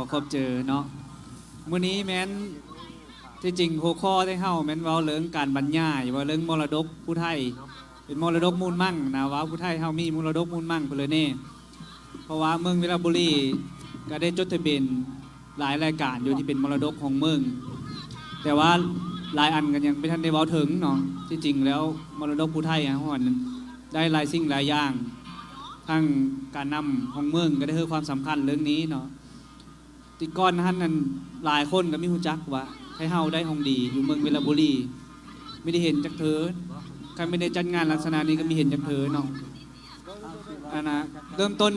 ຂໍຂອບໃຈເນາະ. ມື້ນີ້ແມ່ນ ທີ່ຈິງຫົວຂໍ້ໄທເຮົາແມ່ນເວົ້າເລື່ອງການບັນຍາຍ ເວົ້າເລື່ອງມໍລະດົກຜູ້ໄທ ເປັນມໍລະດົກມູນມັງນະ ວ່າຜູ້ໄທເຮົາມີມໍລະດົກມູນມັງພຸ້ນແຫຼະເນ. ເພາະວ່າເມືອງວິລະບູລີກໍໄດ້ຈົດທະບຽນຫຼາຍລາຍການຢູ່ທີ່ເປັນມໍລະດົກຂອງເມືອງ ແຕ່ວ່າຫຼາຍອັນກໍຍັງບໍ່ທັນໄດ້ເວົ້າເຖິງເນາະ. ທີ່ຈິງແລ້ວມໍລະດົກຜູ້ໄທເຮົາຫັ້ນໄດ້ຫຼາຍສິ່ງຫຼາຍຢ່າງ ທັງການນຳຂອງເມືອງກໍໄດ້ໃຫ້ຄວາມສຳຄັນເລື່ອງນີ້ເນາະ. ແຕ່ກ່ອນຫັ້ນນັ້ນ ຫຼາຍຄົນກໍມີຮູ້ຈັກວ່າໄທເຮົາໄດ້ຂອງດີຢູ່ເມືອງວິລະບູລີ ມີໄດ້ເຫັນຈັກເທື່ອ ຄັນມີໄດ້ຈັດງານລັກສະນະນີ້ກໍມີເຫັນຈັກເທື່ອເນາະ. ອັນນະ ເລີ່ມຕົ້ນ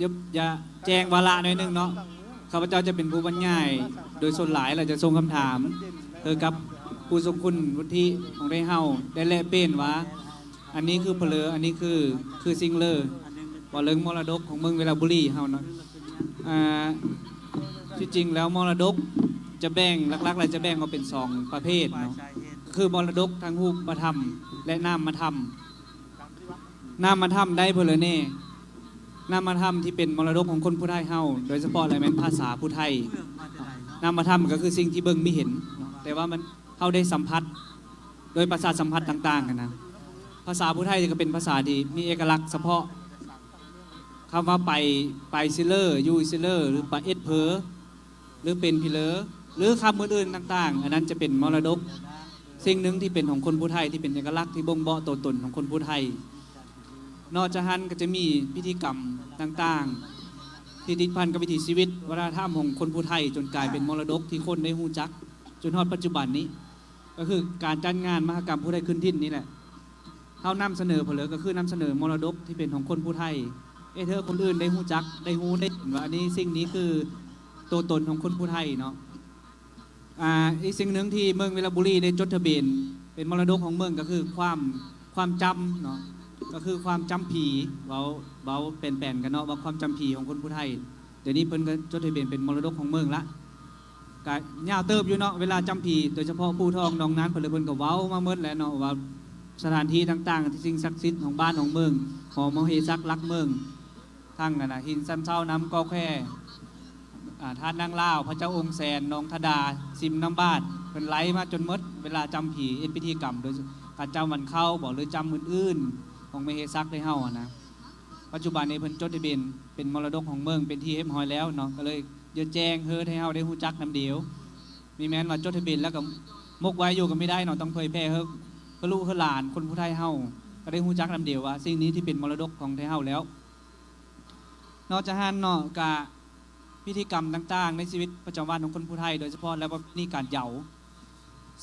ຢາກ ຢາກແຈ້ງວາລະໜ້ອຍໜຶ່ງເນາະ. ຂ້າພະເຈົ້າຈະເປັນຜູ້ບັນຍາຍໂດຍສ່ວນຫຼາຍ ແລະ ຈະສົ່ງຄຳຖາມໃຫ້ກັບຜູ້ຊົງຄຸນວຸດທິຂອງໄທເຮົາ ໄດ້ແລກປ່ຽນວ່າ ອັນນີ້ຄືເຜລີ ອັນນີ້ຄື ຄືຊິງເລີ ເວົ້າເລື່ອງມໍລະດົກຂອງເມືອງວິລະບູລີເຮົາເນາະ. ອ່າ ທີ່ຈິງແລ້ວມໍລະດົກຈະແບ່ງ ຫຼັກໆ ແລ້ວຈະແບ່ງອອກເປັນສອງປະເພດເນາະ ຄືມໍລະດົກທາງຮູບປະທຳ ແລະ ນາມມະທຳ. ນາມມະທຳໄດ້ເພິ່ນເລີຍແນ່ ນາມມະທຳທີ່ເປັນມໍລະດົກຂອງຄົນຜູ້ໄທເຮົາ ໂດຍສະເພາະແລ້ວແມ່ນພາສາຜູ້ໄທ. ນາມມະທຳກໍຄືສິ່ງທີ່ເບິ່ງມີເຫັນເນາະ ແຕ່ວ່າມັນ ເຮົາໄດ້ສຳຜັດໂດຍປະສາດສຳຜັດຕ່າງໆ ຫັ້ນນະ. ພາສາຜູ້ໄທກໍເປັນພາສາທີ່ມີເອກະລັກສະເພາະ ຄຳວ່າໄປ ໄປຊິເລີ ຢູ່ຊິເລີ ຫຼື ປະເອັດເພີ ຫຼື ເປັນພີເລີ ຫຼື ຄຳອື່ນໆຕ່າງໆ ອັນນັ້ນຈະເປັນມໍລະດົກສິ່ງໜຶ່ງທີ່ເປັນຂອງຄົນຜູ້ໄທ ທີ່ເປັນເອກະລັກທີ່ບົ່ງບອກຕົວຕົນຂອງຄົນຜູ້ໄທ. ນອກຈາກຫັ້ນກໍຈະມີພິທີກຳຕ່າງໆ ທີ່ຕິດພັນກັບວິຖີຊີວິດ ວັດທະນະທຳຂອງຄົນຜູ້ໄທ ຈົນກາຍເປັນມໍລະດົກທີ່ຄົນໄດ້ຮູ້ຈັກຈົນຮອດປັດຈຸບັນນີ້ ກໍຄືການຈັດງານມະຫະກຳຜູ້ໄທຄືນຖິ່ນນີ້ແຫຼະ. ເຮົານຳສະເໜີເພິ່ນເລີຍ ກໍຄືນຳສະເໜີມໍລະດົກທີ່ເປັນຂອງຄົນຜູ້ໄທ ເຮັດໃຫ້ຄົນອື່ນໄດ້ຮູ້ຈັກ ໄດ້ຮູ້ ໄດ້ເຫັນວ່າອັນນີ້ ສິ່ງນີ້ຄືຕົວຕົນຂອງຄົນຜູ້ໄທເນາະ. ອ່າ ອີກສິ່ງໜຶ່ງທີ່ເມືອງວິລະບູລີໄດ້ຈົດທະບຽນເປັນມໍລະດົກຂອງເມືອງ ກໍຄືຄວາມ ຄວາມຈຳເນາະ ກໍຄືຄວາມຈຳຜີ ເວົ້າ ເວົ້າແປນໆກັນເນາະ ວ່າຄວາມຈຳຜີຂອງຄົນຜູ້ໄທ ດຽວນີ້ເພິ່ນກໍຈົດທະບຽນເປັນມໍລະດົກຂອງເມືອງລະ. ກະຍາວເຕີບຢູ່ເນາະ ເວລາຈຳຜີ ໂດຍສະເພາະພູທອງໜອງນານ ເພິ່ນ ເພິ່ນກໍເວົ້າມາໝົດແລ້ວເນາະ ວ່າສະຖານທີ່ຕ່າງໆ ທີ່ສິ່ງສັກສິດຂອງບ້ານຂອງເມືອງ ຫໍມະເຫສັກຫຼັກເມືອງ ທັງອັນນະ ຫີນຊຳເຊົາ ນ້ຳກໍແຄ ອ່າ ທາດນາງລາວ ພະເຈົ້າອົງແສນ ໜອງທະດາ ຊິມນ້ຳບາດ ເພິ່ນໄລ່ມາຈົນໝົດ. ເວລາຈຳຜີເຮັດພິທີກຳ ໂດຍການຈຳວັນເຂົ້າບໍ ຫຼື ຈຳອື່ນໆຂອງມະເຫສັກໄທເຮົາຫັ້ນນະ ປັດຈຸບັນນີ້ເພິ່ນຈົດທະບຽນເປັນມໍລະດົກຂອງເມືອງເປັນທີ່ຮຽບຮ້ອຍແລ້ວເນາະ ກໍເລີຍຢາກແຈ້ງເຮີດໃຫ້ເຮົາໄດ້ຮູ້ຈັກນຳດຽວ. ມີແມ່ນວ່າຈົດທະບຽນແລ້ວກໍໝົກໄວ້ຢູ່ກໍບໍ່ໄດ້ເນາະ ຕ້ອງເຜີຍແຜ່ໃຫ້ລູກໃຫ້ຫຼານຄົນຜູ້ໄທເຮົາກໍໄດ້ຮູ້ຈັກນຳດຽວວ່າສິ່ງນີ້ທີ່ເປັນມໍລະດົກຂອງໄທເຮົາແລ້ວ. ນອກຈາກຫັ້ນເນາະ ກະພິທີກຳຕ່າງໆໃນຊີວິດປະຈຳວັນຂອງຄົນຜູ້ໄທ ໂດຍສະເພາະແລ້ວປະເພນີການເຍົາ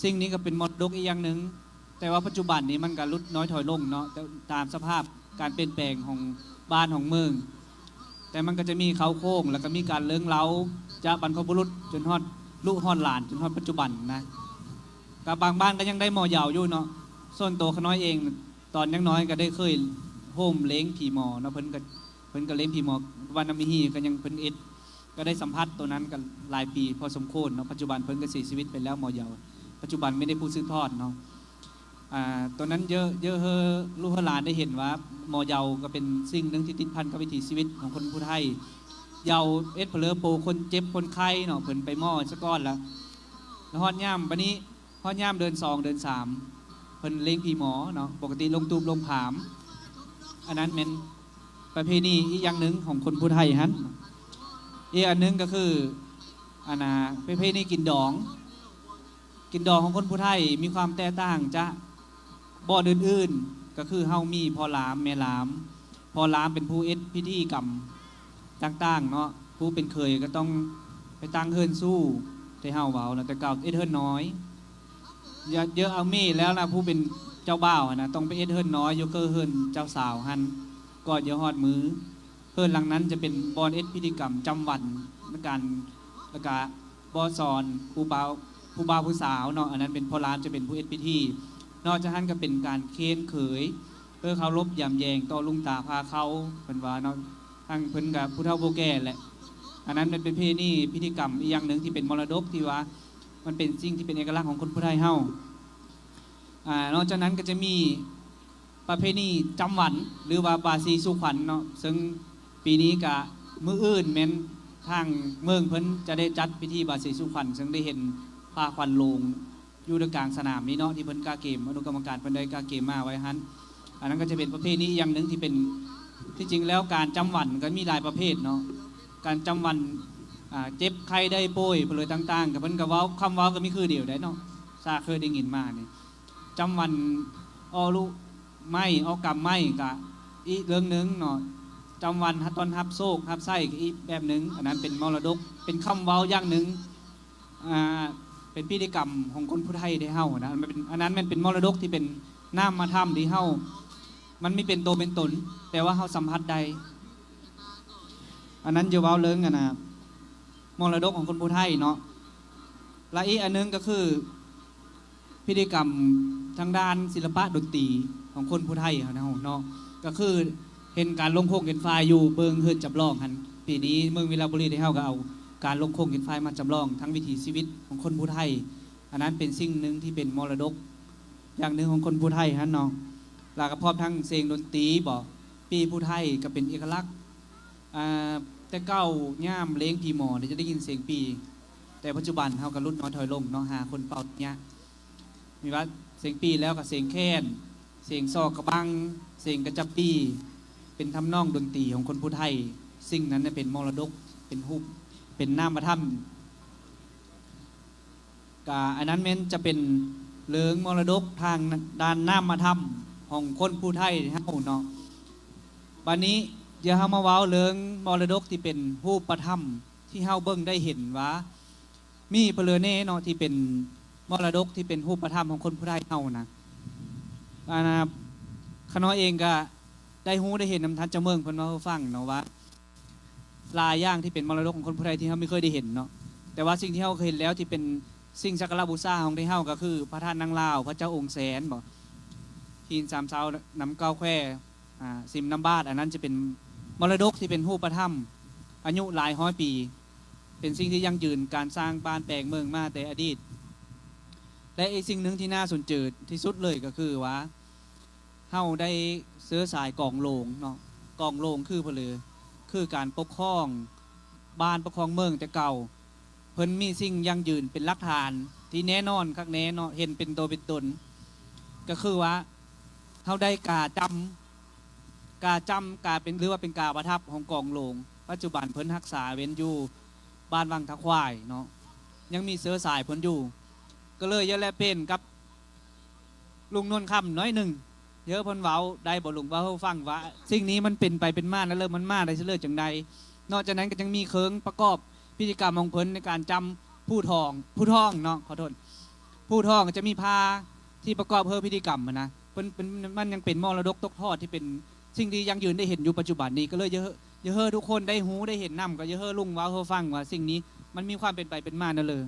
ສິ່ງນີ້ກໍເປັນມໍລະດົກອີກຢ່າງໜຶ່ງ ແຕ່ວ່າປັດຈຸບັນນີ້ມັນກໍຫຼຸດນ້ອຍຖອຍລົງເນາະ ຕາມສະພາບການປ່ຽນແປງຂອງບ້ານຂອງເມືອງ ແຕ່ມັນກໍຈະມີເຄົ້າໂຄ້ງ ແລ້ວກໍມີການເລື່ອງເລົ່າຈາກບັນພະບຸລຸດຈົນຮອດລູກຮອດຫຼານ ຈົນຮອດປັດຈຸບັນນະ. ກໍບາງບ້ານກໍຍັງໄດ້ໝໍເຍົາຢູ່ເນາະ. ສ່ວນໂຕຂ້ານ້ອຍເອງ ຕອນຍັງນ້ອຍກໍໄດ້ເຄີຍໂຮມເລ້ງຜີໝໍເນາະ ເພິ່ນກໍ ເພິ່ນກໍເລ້ງຜີໝໍ ວັນນະມີຮີກໍຍັງເພິ່ນເຮັດ ກໍໄດ້ສຳຜັດໂຕນັ້ນກໍຫຼາຍປີພໍສົມຄວນເນາະ. ປັດຈຸບັນເພິ່ນກໍເສຍຊີວິດໄປແລ້ວ ໝໍເຍົາ ປັດຈຸບັນມີແຕ່ຜູ້ສືບທອດເນາະ. ອ່າ ໂຕນັ້ນເຢີະ ເຢີະໃຫ້ລູກໃຫ້ຫຼານໄດ້ເຫັນວ່າໝໍເຍົາກໍເປັນສິ່ງໜຶ່ງທີ່ຕິດພັນກັບວິຖີຊີວິດຂອງຄົນຜູ້ໄທ. ເຍົາເອັດເຜລີໂປຄົນເຈັບຄົນໄຂ້ເນາະ ເພິ່ນໄປໝໍສະກ່ອນລະ ລະຮອດຍາມບາດນີ້ ຮອດຍາມເດືອນສອງເດືອນສາມ ເພິ່ນເລ້ງຜີໝໍເນາະ ປົກກະຕິລົງຕູບລົງຜາມ. ອັນນັ້ນແມ່ນປະເພນີອີກຢ່າງໜຶ່ງຂອງຄົນຜູ້ໄທຫັ້ນ. ອີກອັນໜຶ່ງກໍຄື ອັນນາ ປະເພນີກິນດອງ ກິນດອງຂອງຄົນຜູ້ໄທມີຄວາມແຕກຕ່າງຈາກບ່ອນອື່ນໆ ກໍຄືເຮົາມີພໍ່ລາມແມ່ລາມ. ພໍ່ລາມເປັນຜູ້ເຮັດພິທີກຳຕ່າງໆເນາະ ຜູ້ເປັນເຂີຍກໍຕ້ອງໄປຕັ້ງເຮືອນຊູ້ ທີ່ເຮົາເວົ້ານະ ແຕ່ເກົ່າເຮັດເຮືອນນ້ອຍ. ເຢີະ ເຢີະເອົາເມແລ້ວລະ ຜູ້ເປັນເຈົ້າບ່າວຫັ້ນນະ ຕ້ອງໄປເຮັດເຮືອນນ້ອຍຢູ່ເກີເຮືອນເຈົ້າສາວຫັ້ນ ກ່ອນຈະຮອດມື້. ເຮືອນຫຼັງນັ້ນຈະເປັນບ່ອນເຮັດພິທີກຳຈຳວັນໃນການ ແລ້ວກະບໍສອນຜູ້ບ່າວ ຜູ້ບ່າວຜູ້ສາວເນາະ ອັນນັ້ນເປັນພໍ່ລາມຈະເປັນຜູ້ເຮັດພິທີ. ນອກຈາກນັ້ນກໍເປັນການເຄນເຂີຍ ເພື່ອເຄົາລົບຢຳແຍງຕໍ່ລຸງຕາພາເຂົ້າ ເພິ່ນວ່າເນາະ ທາງເພິ່ນກໍຜູ້ເຖົ້າຜູ້ແກ່ແຫຼະ. ອັນນັ້ນແມ່ນເປັນປະເພນີພິທີກຳອີກຢ່າງໜຶ່ງທີ່ເປັນມໍລະດົກ ທີ່ວ່າມັນເປັນສິ່ງທີ່ເປັນເອກະລັກຂອງຄົນຜູ້ໄທເຮົາ. ອ່າ ນອກຈາກນັ້ນກໍຈະມີປະເພນີຈຳວັນ ຫຼືວ່າບາສີສູ່ຂວັນເນາະ ເຊິ່ງປີນີ້ກະມື້ອື່ນແມ່ນ ທາງເມືອງເພິ່ນຈະໄດ້ຈັດພິທີບາສີສູ່ຂວັນ ເຊິ່ງໄດ້ເຫັນຜ້າຂວັນໂລງຢູ່ໃນກາງສະໜາມນີ້ເນາະ ທີ່ເພິ່ນກະກຽມ ອະນຸກຳມະການເພິ່ນໄດ້ກະກຽມມາໄວ້ຫັ້ນ. ອັນນັ້ນກໍຈະເປັນປະເພນີຢ່າງໜຶ່ງທີ່ເປັນ ທີ່ຈິງແລ້ວການຈຳວັນກໍມີຫຼາຍປະເພດເນາະ ການຈຳວັນ ອ່າ ເຈັບໄຂ້ໄດ້ປ່ວຍ ເພິ່ນເລີຍຕ່າງໆ ກໍເພິ່ນກໍເວົ້າ ຄຳເວົ້າກໍມີຄືດຽວໄດ໋ເນາະ ຊາເຄີຍໄດ້ຍິນມານີ້ ຈຳວັນອອກລູກ ໄມ້ອອກກຳໄມ້ກະອີກເລື່ອງໜຶ່ງເນາະ ຈຳວັນຮັບ ຕ້ອນຮັບໂຊກຮັບໄຊກະອີກແບບໜຶ່ງ. ອັນນັ້ນເປັນມໍລະດົກ ເປັນຄຳເວົ້າຢ່າງໜຶ່ງ ອ່າ ເປັນພິທີກຳຂອງຄົນຜູ້ໄທໄດ້ເຮົານະ ອັນນັ້ນແມ່ນເປັນມໍລະດົກທີ່ເປັນນາມມະທຳທີ່ເຮົາ ມັນມີເປັນໂຕເປັນຕົນ ແຕ່ວ່າເຮົາສຳຜັດໄດ້. ອັນນັ້ນຈະເວົ້າເລື່ອງ ອັນນ່າ ມໍລະດົກຂອງຄົນຜູ້ໄທເນາະ ແລະ ອີກອັນໜຶ່ງກໍຄື ພິທີກຳທາງດ້ານສິລະປະດົນຕີຂອງຄົນຜູ້ໄທເຮົາເນາະ ກໍຄືເຫັນການລົງໂຄ້ງເຂັນຝາຢູ່ເບິ່ງເຮືອນຈຳລອງຫັ້ນ ປີນີ້ເມືອງວິລະບູລີໄທເຮົາກໍເອົາການລົງໂຄ້ງເຂັນຝາມາຈຳລອງທັງວິຖີຊີວິດຂອງຄົນຜູ້ໄທ. ອັນນັ້ນເປັນສິ່ງໜຶ່ງທີ່ເປັນມໍລະດົກຢ່າງໜຶ່ງຂອງຄົນຜູ້ໄທຫັ້ນເນາະ ແລ້ວກໍພ້ອມທັງເສຽງດົນຕີບໍ ປີ້ຜູ້ໄທກໍເປັນເອກະລັກ ອ່າ ແຕ່ເກົ່າຍາມເລງຜີໝໍນີ້ຈະໄດ້ຍິນສຽງປີ້ ແຕ່ປັດຈຸບັນເຮົາກໍຫຼຸດນ້ອຍຖອຍລົງເນາະ ຫາຄົນເປົ່າຍາກ ມີວ່າສຽງປີ້ແລ້ວກໍສຽງແຄນ ສຽງຊໍກະບັງ ສຽງກະຈັບປີ້ ເປັນທຳນອງດົນຕີຂອງຄົນຜູ້ໄທ. ສິ່ງນັ້ນນະເປັນມໍລະດົກ ເປັນຮູບ ເປັນນາມມະທຳ ກະອັນນັ້ນແມ່ນຈະເປັນເລື່ອງມໍລະດົກທາງດ້ານນາມມະທຳຂອງຄົນຜູ້ໄທເຮົາເນາະ. ບາດນີ້ດຽວເຮົາມາເວົ້າເລື່ອງມໍລະດົກທີ່ເປັນຮູບປະທຳ ທີ່ເຮົາເບິ່ງໄດ້ເຫັນວ່າມີເພີເລີແດ່ເນາະ ທີ່ເປັນມໍລະດົກທີ່ເປັນຮູບປະທຳຂອງຄົນຜູ້ໄທເຮົານະ. ອັນນ່າ ຂ້ານ້ອຍເອງກະໄດ້ຮູ້ໄດ້ເຫັນນຳທ່ານເຈົ້າເມືອງເພິ່ນເວົ້າໃຫ້ຟັງເນາະວ່າ ຫຼາຍຢ່າງທີ່ເປັນມໍລະດົກຂອງຄົນຜູ້ໄທທີ່ເຮົາບໍ່ເຄີຍໄດ້ເຫັນເນາະ ແຕ່ວ່າສິ່ງທີ່ເຮົາເຫັນແລ້ວທີ່ເປັນສິ່ງສັກກາລະບູຊາຂອງໄທເຮົາ ກໍຄືພະທາດນາງລາວ ພະເຈົ້າອົງແສນບໍ ຫີນສາມເສົາ ນ້ຳເກົ້າແຄ ອ່າ ສິມນ້ຳບາດ ອັນນັ້ນຈະເປັນມໍລະດົກທີ່ເປັນຮູບປະທຳ ອາຍຸຫຼາຍຮ້ອຍປີ ເປັນສິ່ງທີ່ຢັ້ງຢືນການສ້າງບ້ານແປງເມືອງມາແຕ່ອະດີດ ແລະ ອີກສິ່ງໜຶ່ງທີ່ໜ້າສົນໃຈທີ່ສຸດເລີຍກໍຄືວ່າ ເຮົາໄດ້ເຊື້ອສາຍກອງໂລງເນາະ ກອງໂລງຄືເພິ່ນເລີ ຄືການປົກຄອງບ້ານປົກຄອງເມືອງແຕ່ເກົ່າ ເພິ່ນມີສິ່ງຢັ້ງຢືນເປັນຫຼັກຖານທີ່ແນ່ນອນຄັກແນ່ເນາະ ເຫັນເປັນໂຕເປັນຕົນ ກໍຄືວ່າເຮົາໄດ້ກາຈຳ ກາຈຳ ກາເປັນ ຫຼືວ່າເປັນກາປະທັບຂອງກອງໂລງ ປັດຈຸບັນເພິ່ນຮັກສາເວັນຢູ່ບ້ານວັງທາຄວາຍເນາະ ຍັງມີເຊື້ອສາຍເພິ່ນຢູ່ ກໍເລີຍຢາກແລກປ່ຽນກັບ ລຸງນວນຄຳໜ້ອຍໜຶ່ງ ເອີ ເພິ່ນເວົ້າໄດ້ບໍ່ລຸງ ເວົ້າໃຫ້ຟັງວ່າສິ່ງນີ້ມັນເປັນໄປເປັນມາແນວເລີ ມັນມາໄດ້ເລີຍຈັ່ງໃດເນາະ. ຈາກນັ້ນກໍຍັງມີເຄື່ອງປະກອບພິທີກຳຂອງເພິ່ນໃນການຈຳຜູ້ທອງ ຜູ້ທອງເນາະ ຂໍໂທດ ຜູ້ທອງກໍຈະມີຜ້າທີ່ປະກອບເຮີພິທີກຳຫັ້ນນະ ເພິ່ນ ເປັນ ມັນຍັງເປັນມໍລະດົກຕົກທອດທີ່ເປັນສິ່ງທີ່ຢັ້ງຢືນໄດ້ເຫັນຢູ່ປັດຈຸບັນນີ້ ກໍເລີຍຢາກ ຢາກເຮີທຸກຄົນໄດ້ຮູ້ໄດ້ເຫັນນຳ ກໍຢາກເຮີລຸງເວົ້າໃຫ້ຟັງວ່າສິ່ງນີ້ມັນມີຄວາມເປັນໄປເປັນມາແນວເລີ.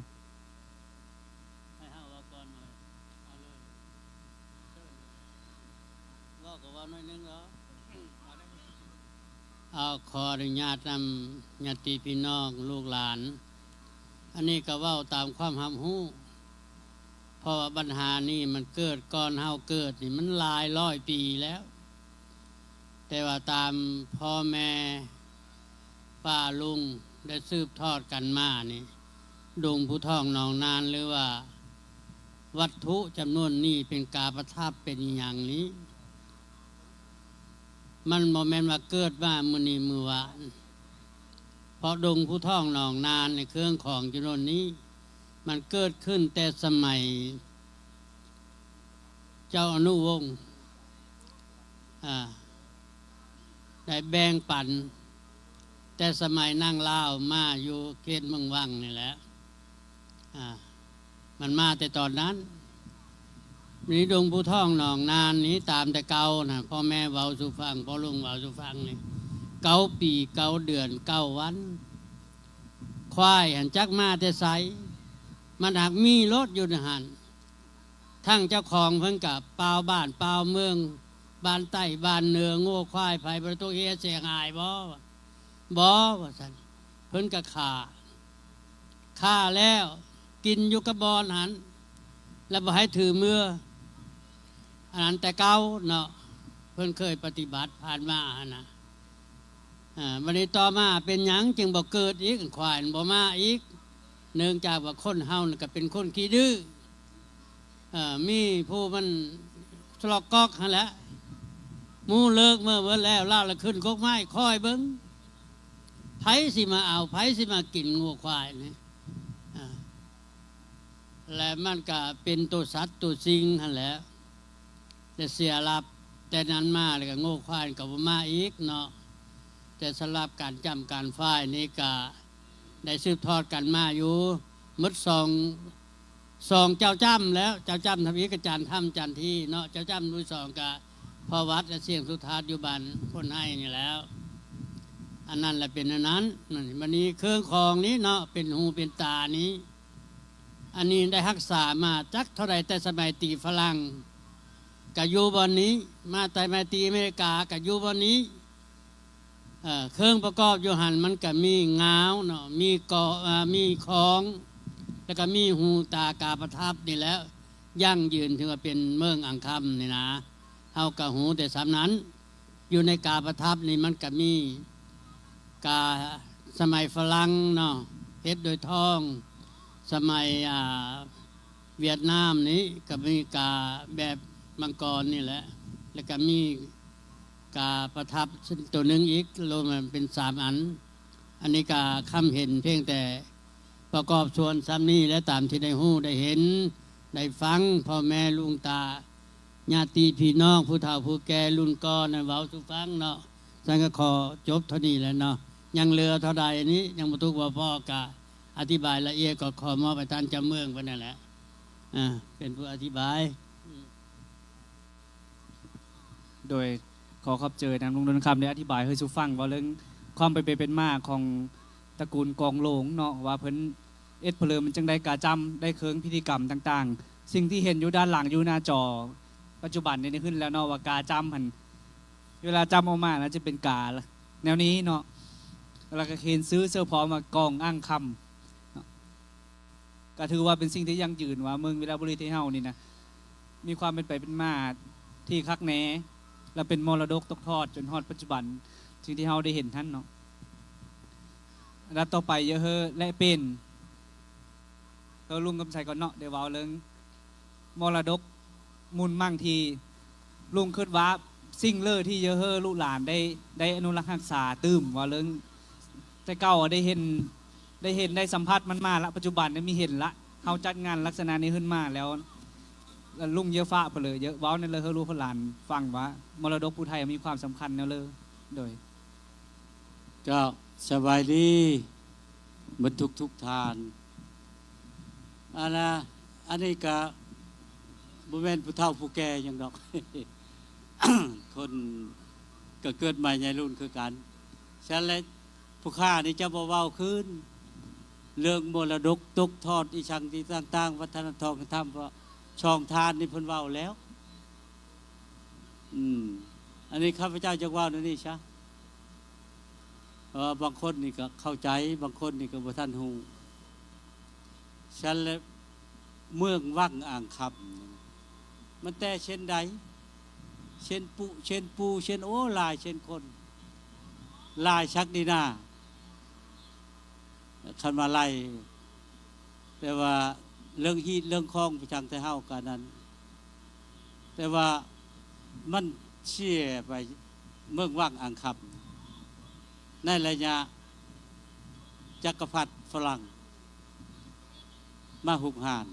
ໃຫ້ເຮົາເວົ້າກ່ອນເລີຍ ເອົາເລີຍ ເວົ້າກໍເວົ້າໜ້ອຍໜຶ່ງເນາະ ເອົາ ຂໍອະນຸຍາດນຳຍາດຕິພີ່ນ້ອງລູກຫຼານ ອັນນີ້ກໍເວົ້າຕາມຄວາມຮັບຮູ້ ເພາະວ່າບັນຫານີ້ມັນເກີດກ່ອນເຮົາເກີດນີ້ມັນຫຼາຍຮ້ອຍປີແລ້ວ ແຕ່ວ່າຕາມພໍ່ແມ່ປ້າລຸງໄດ້ສືບທອດກັນມານີ້ ດົງພູທອງໜອງນານ ຫຼືວ່າວັດຖຸຈຳນວນນີ້ເປັນກາປະທັບເປັນອີ່ຫຍັງນີ້ ມັນບໍ່ແມ່ນວ່າເກີດມາມື້ນີ້ມື້ວານ ເພາະດົງພູທອງໜອງນານໃນເຄື່ອງຂອງຈຳນວນນີ້ ມັນເກີດຂຶ້ນແຕ່ສະໄໝເຈົ້າອະນຸວົງ ອ່າ ໄດ້ແບ່ງປັນແຕ່ສະໄໝນາງລາວມາຢູ່ເຂດເມືອງວັງນີ້ແຫຼະ ອ່າ ມັນມາແຕ່ຕອນນັ້ນ. ມີດົງພູທອງໜອງນານນີ້ ຕາມແຕ່ເກົ່ານະ ພໍ່ແມ່ເວົ້າສູ່ຟັງ ພໍ່ລຸງເວົ້າສູ່ຟັງນີ້ ເກົ້າປີເກົ້າເດືອນເກົ້າວັນ ຄວາຍຫັ້ນຈັກມາແຕ່ໃສ ມັນຫາກມີໂລດຢູ່ໃນຫັ້ນ ທັງເຈົ້າຂອງເພິ່ນກະປາວບ້ານປາວເມືອງ ບ້ານໃຕ້ບ້ານເໜືອ ງົວຄວາຍໃຜບໍ່ໄດ້ຕົກເຫຍເສຍຫາຍບໍ່? ບໍ່ ວ່າຊັ້ນ ເພິ່ນກະຂ້າ ຂ້າແລ້ວກິນຢູ່ກັບບ່ອນຫັ້ນ ແລ້ວບໍ່ໃຫ້ຖືເມືອ ອັນນັ້ນແຕ່ເກົ່າເນາະ ເພິ່ນເຄີຍປະຕິບັດຜ່ານມາຫັ້ນນະ. ອາ ບັດນີ້ຕໍ່ມາເປັນຫຍັງຈຶ່ງບໍ່ເກີດອີກ? ຄວາຍມັນບໍ່ມາອີກ. ເນື່ອງຈາກວ່າຄົນເຮົານັ້ນກໍເປັນຄົນຂີ້ດື້ ເອີ ມີຜູ້ມັນສະຫຼອກກອກຫັ້ນແຫຼະ. ໝູ່ເລີກເມືອເບິດແລ້ວ ລາວລະຂຶ້ນກົກໄມ້ຄອຍເບິ່ງ ໃຜຊິມາເອົາ ໃຜຊິມາກິນງົວຄວາຍນີ້. ອາ ແລະມັນກະເປັນໂຕສັດໂຕສິ່ງຫັ້ນແຫຼະ ແລະເສຍຫຼັບ. ແຕ່ນັ້ນມາແລ້ວກະງົວຄວາຍກະບໍ່ມາອີກເນາະ. ແຕ່ສຳລັບການຈ້ຳການຟາຍນີ້ກະໄດ້ສືບທອດກັນມາຢູ່ໝົດສອງ ສອງເຈົ້າຈ້ຳແລ້ວ ເຈົ້າຈ້ຳທຳອິດກັບຈານທຳ ຈານທີເນາະ. ເຈົ້າຈ້ຳຜູ້ສອງກະພໍ່ວັດ ແລະ ຊຽງສຸທາດ ຢູ່ບ້ານໂພນໄຮນີ້ແຫຼ້ວ. ອັນນັ້ນລະເປັນອັນນັ້ນ. ບັດນີ້ເຄື່ອງຂອງນີ້ເນາະ ເປັນຫູເປັນຕານີ້ ອັນນີ້ໄດ້ຮັກສາມາຈັກເທົ່າໃດ ແຕ່ສະໄໝຕີຝຣັ່ງກະຢູ່ບ່ອນນີ້ ມາແຕ່ສະໄໝຕີອາເມລິກາກະຢູ່ບ່ອນນີ້. ເອີ ເຄື່ອງປະກອບຢູ່ຫັ້ນມັນກະມີງາວເນາະ ມີເກາະ ເອີ ມີຂອງ ແລ້ວກະມີຫູຕາກາປະທັບນີ້ແຫຼະ ຢັ້ງຢືນຖືວ່າເປັນເມືອງອ່າງຄຳນີ້ນາ. ເຮົາກະຮູ້ແຕ່ສ່ຳນັ້ນ. ຢູ່ໃນກາປະທັບນີ້ມັນກະມີກາສະໄໝຝຣັ່ງເນາະ ເຮັດໂດຍທອງ, ສະໄໝ ອາ ຫວຽດນາມນີ້ກະມີກາແບບມັງກອນນີ້ແຫຼະ ແລ້ວກະມີກາປະທັບໂຕໜຶ່ງອີກ ລວມແລ້ວເປັນສາມອັນ. ອັນນີ້ກະຄຳເຫັນພຽງແຕ່ປະກອບສ່ວນສ່ຳນີ້ ແລະ ຕາມທີ່ໄດ້ຮູ້ໄດ້ເຫັນໄດ້ຟັງ ພໍ່ແມ່ລຸງຕາ ຍາດຕິພີ່ນ້ອງ ຜູ້ເຖົ້າຜູ້ແກ່ລຸ້ນກ່ອນນັ້ນເວົ້າສູ່ຟັງເນາະ. ຊັ້ນກະຂໍຈົບເທົ່ານີ້ແຫຼະເນາະ. ຍັງເຫຼືອເທົ່າໃດນີ້ຍັງບໍ່ຖືກບໍ່ພໍກະອະທິບາຍລະອຽດ ກໍຂໍມອບໃຫ້ທ່ານເຈົ້າເມືອງເພິ່ນນັ້ນແຫຼະ ອາ ເປັນຜູ້ອະທິບາຍ. ໂດຍ ຂໍຂອບໃຈນຳລຸງດົນຄຳ ໄດ້ອະທິບາຍໃຫ້ສູ່ຟັງ ເວົ້າເລື່ອງຄວາມເປັນໄປເປັນມາຂອງຕະກູນກອງໂລງເນາະ ວ່າເພິ່ນເຮັດເພີງມັນຈັ່ງໃດ ກາຈ້ຳໄດ້ເຄື່ອງພິທີກຳຕ່າງໆ. ສິ່ງທີ່ເຫັນຢູ່ດ້ານຫຼັງຢູ່ໜ້າຈໍປັດຈຸບັນນີ້ ໄດ້ຂຶ້ນແລ້ວເນາະ ວ່າກາຈ້ຳຫັ້ນ ເວລາຈ້ຳອອກມາແລ້ວຈະເປັນກາແນວນີ້ເນາະ ແລ້ວກະຂຽນຊື່ເສີພອມວ່າກອງອ່າງຄຳເນາະ. ກະຖືວ່າເປັນສິ່ງທີ່ຢັ້ງຢືນວ່າເມືອງວິລະບູລີໄທເຮົານີ້ນະ ມີຄວາມເປັນໄປເປັນມາທີ່ຄັກແນ່ ແລະ ເປັນມໍລະດົກຕົກທອດຈົນຮອດປັດຈຸບັນ ສິ່ງທີ່ເຮົາໄດ້ເຫັນຫັ້ນເນາະ. ອັນດັບຕໍ່ໄປ ເຢເຮີ ແລະ ເປັນ ເອີ ລຸງກຳໄຊກ່ອນເນາະ ໄດ້ເວົ້າເລື່ອງມໍລະດົກມູນມັງທີ່ ລຸງຄິດວ່າສິ່ງເລີທີ່ເຢເຮີລູກຫຼານໄດ້ ໄດ້ອະນຸລັກຮັກສາຕື່ມ ເວົ້າເລື່ອງແຕ່ເກົ່າໄດ້ເຫັນ ໄດ້ເຫັນໄດ້ສຳຜັດມັນມາລະ ປັດຈຸບັນໄດ້ມີເຫັນລະ ເຮົາຈັດງານລັກສະນະນີ້ຂຶ້ນມາແລ້ວ ແລ້ວລຸງເຢຝາກໄປເລີຍ ເຢ ເວົ້າແນ່ເລີ ເຮີລູກເຮີຫຼານຟັງວ່າມໍລະດົກຜູ້ໄທມີຄວາມສຳຄັນແນວເລີ. ໂດຍ ເຈົ້າ ສະບາຍດີໝົດທຸກໆທ່ານ. ອັນນະ ອັນນີ້ກະບໍ່ແມ່ນຜູ້ເຖົ້າຜູ້ແກ່ຫຍັງດອກ ຄົນກະເກີດໃໝ່ໃຫຍ່ລຸ້ນຄືກັນ. ຊັ້ນແຫຼະ ຜູ້ຂ້ານີ້ຈະບໍ່ເວົ້າຄືນ ເລື່ອງມໍລະດົກຕົກທອດອີ່ຫຍັງທີ່ຕ່າງໆ ວັດທະນະທຳ ທຳ ຊ່ອງທ່ານນີ້ເພິ່ນເວົ້າແລ້ວ. ອືມ ອັນນີ້ຂ້າພະເຈົ້າຢາກເວົ້າແນວນີ້ຊະ ເພາະວ່າບາງຄົນນີ້ກະເຂົ້າໃຈ ບາງຄົນນີ້ກະບໍ່ທັນຮູ້. ຊັ້ນແຫຼະ ເມືອງວັງອ່າງຄຳ ມັນແຕ່ເຊັ່ນໃດ? ເຊັ່ນປຸ ເຊັ່ນປູ ເຊັ່ນ ໂອ້ ຫຼາຍເຊັ່ນຄົນ ຫຼາຍສັກດີນາ ຄັນວ່າໄລ່ ແຕ່ວ່າເລື່ອງຮີດເລື່ອງຄອງໄປທາງໄທເຮົາກະນັ້ນ ແຕ່ວ່າມັນເສຍໄປເມືອງວັງອ່າງຄຳ ໃນໄລຍະຈັກກະພັດຝຣັ່ງມາຮຸກຮານ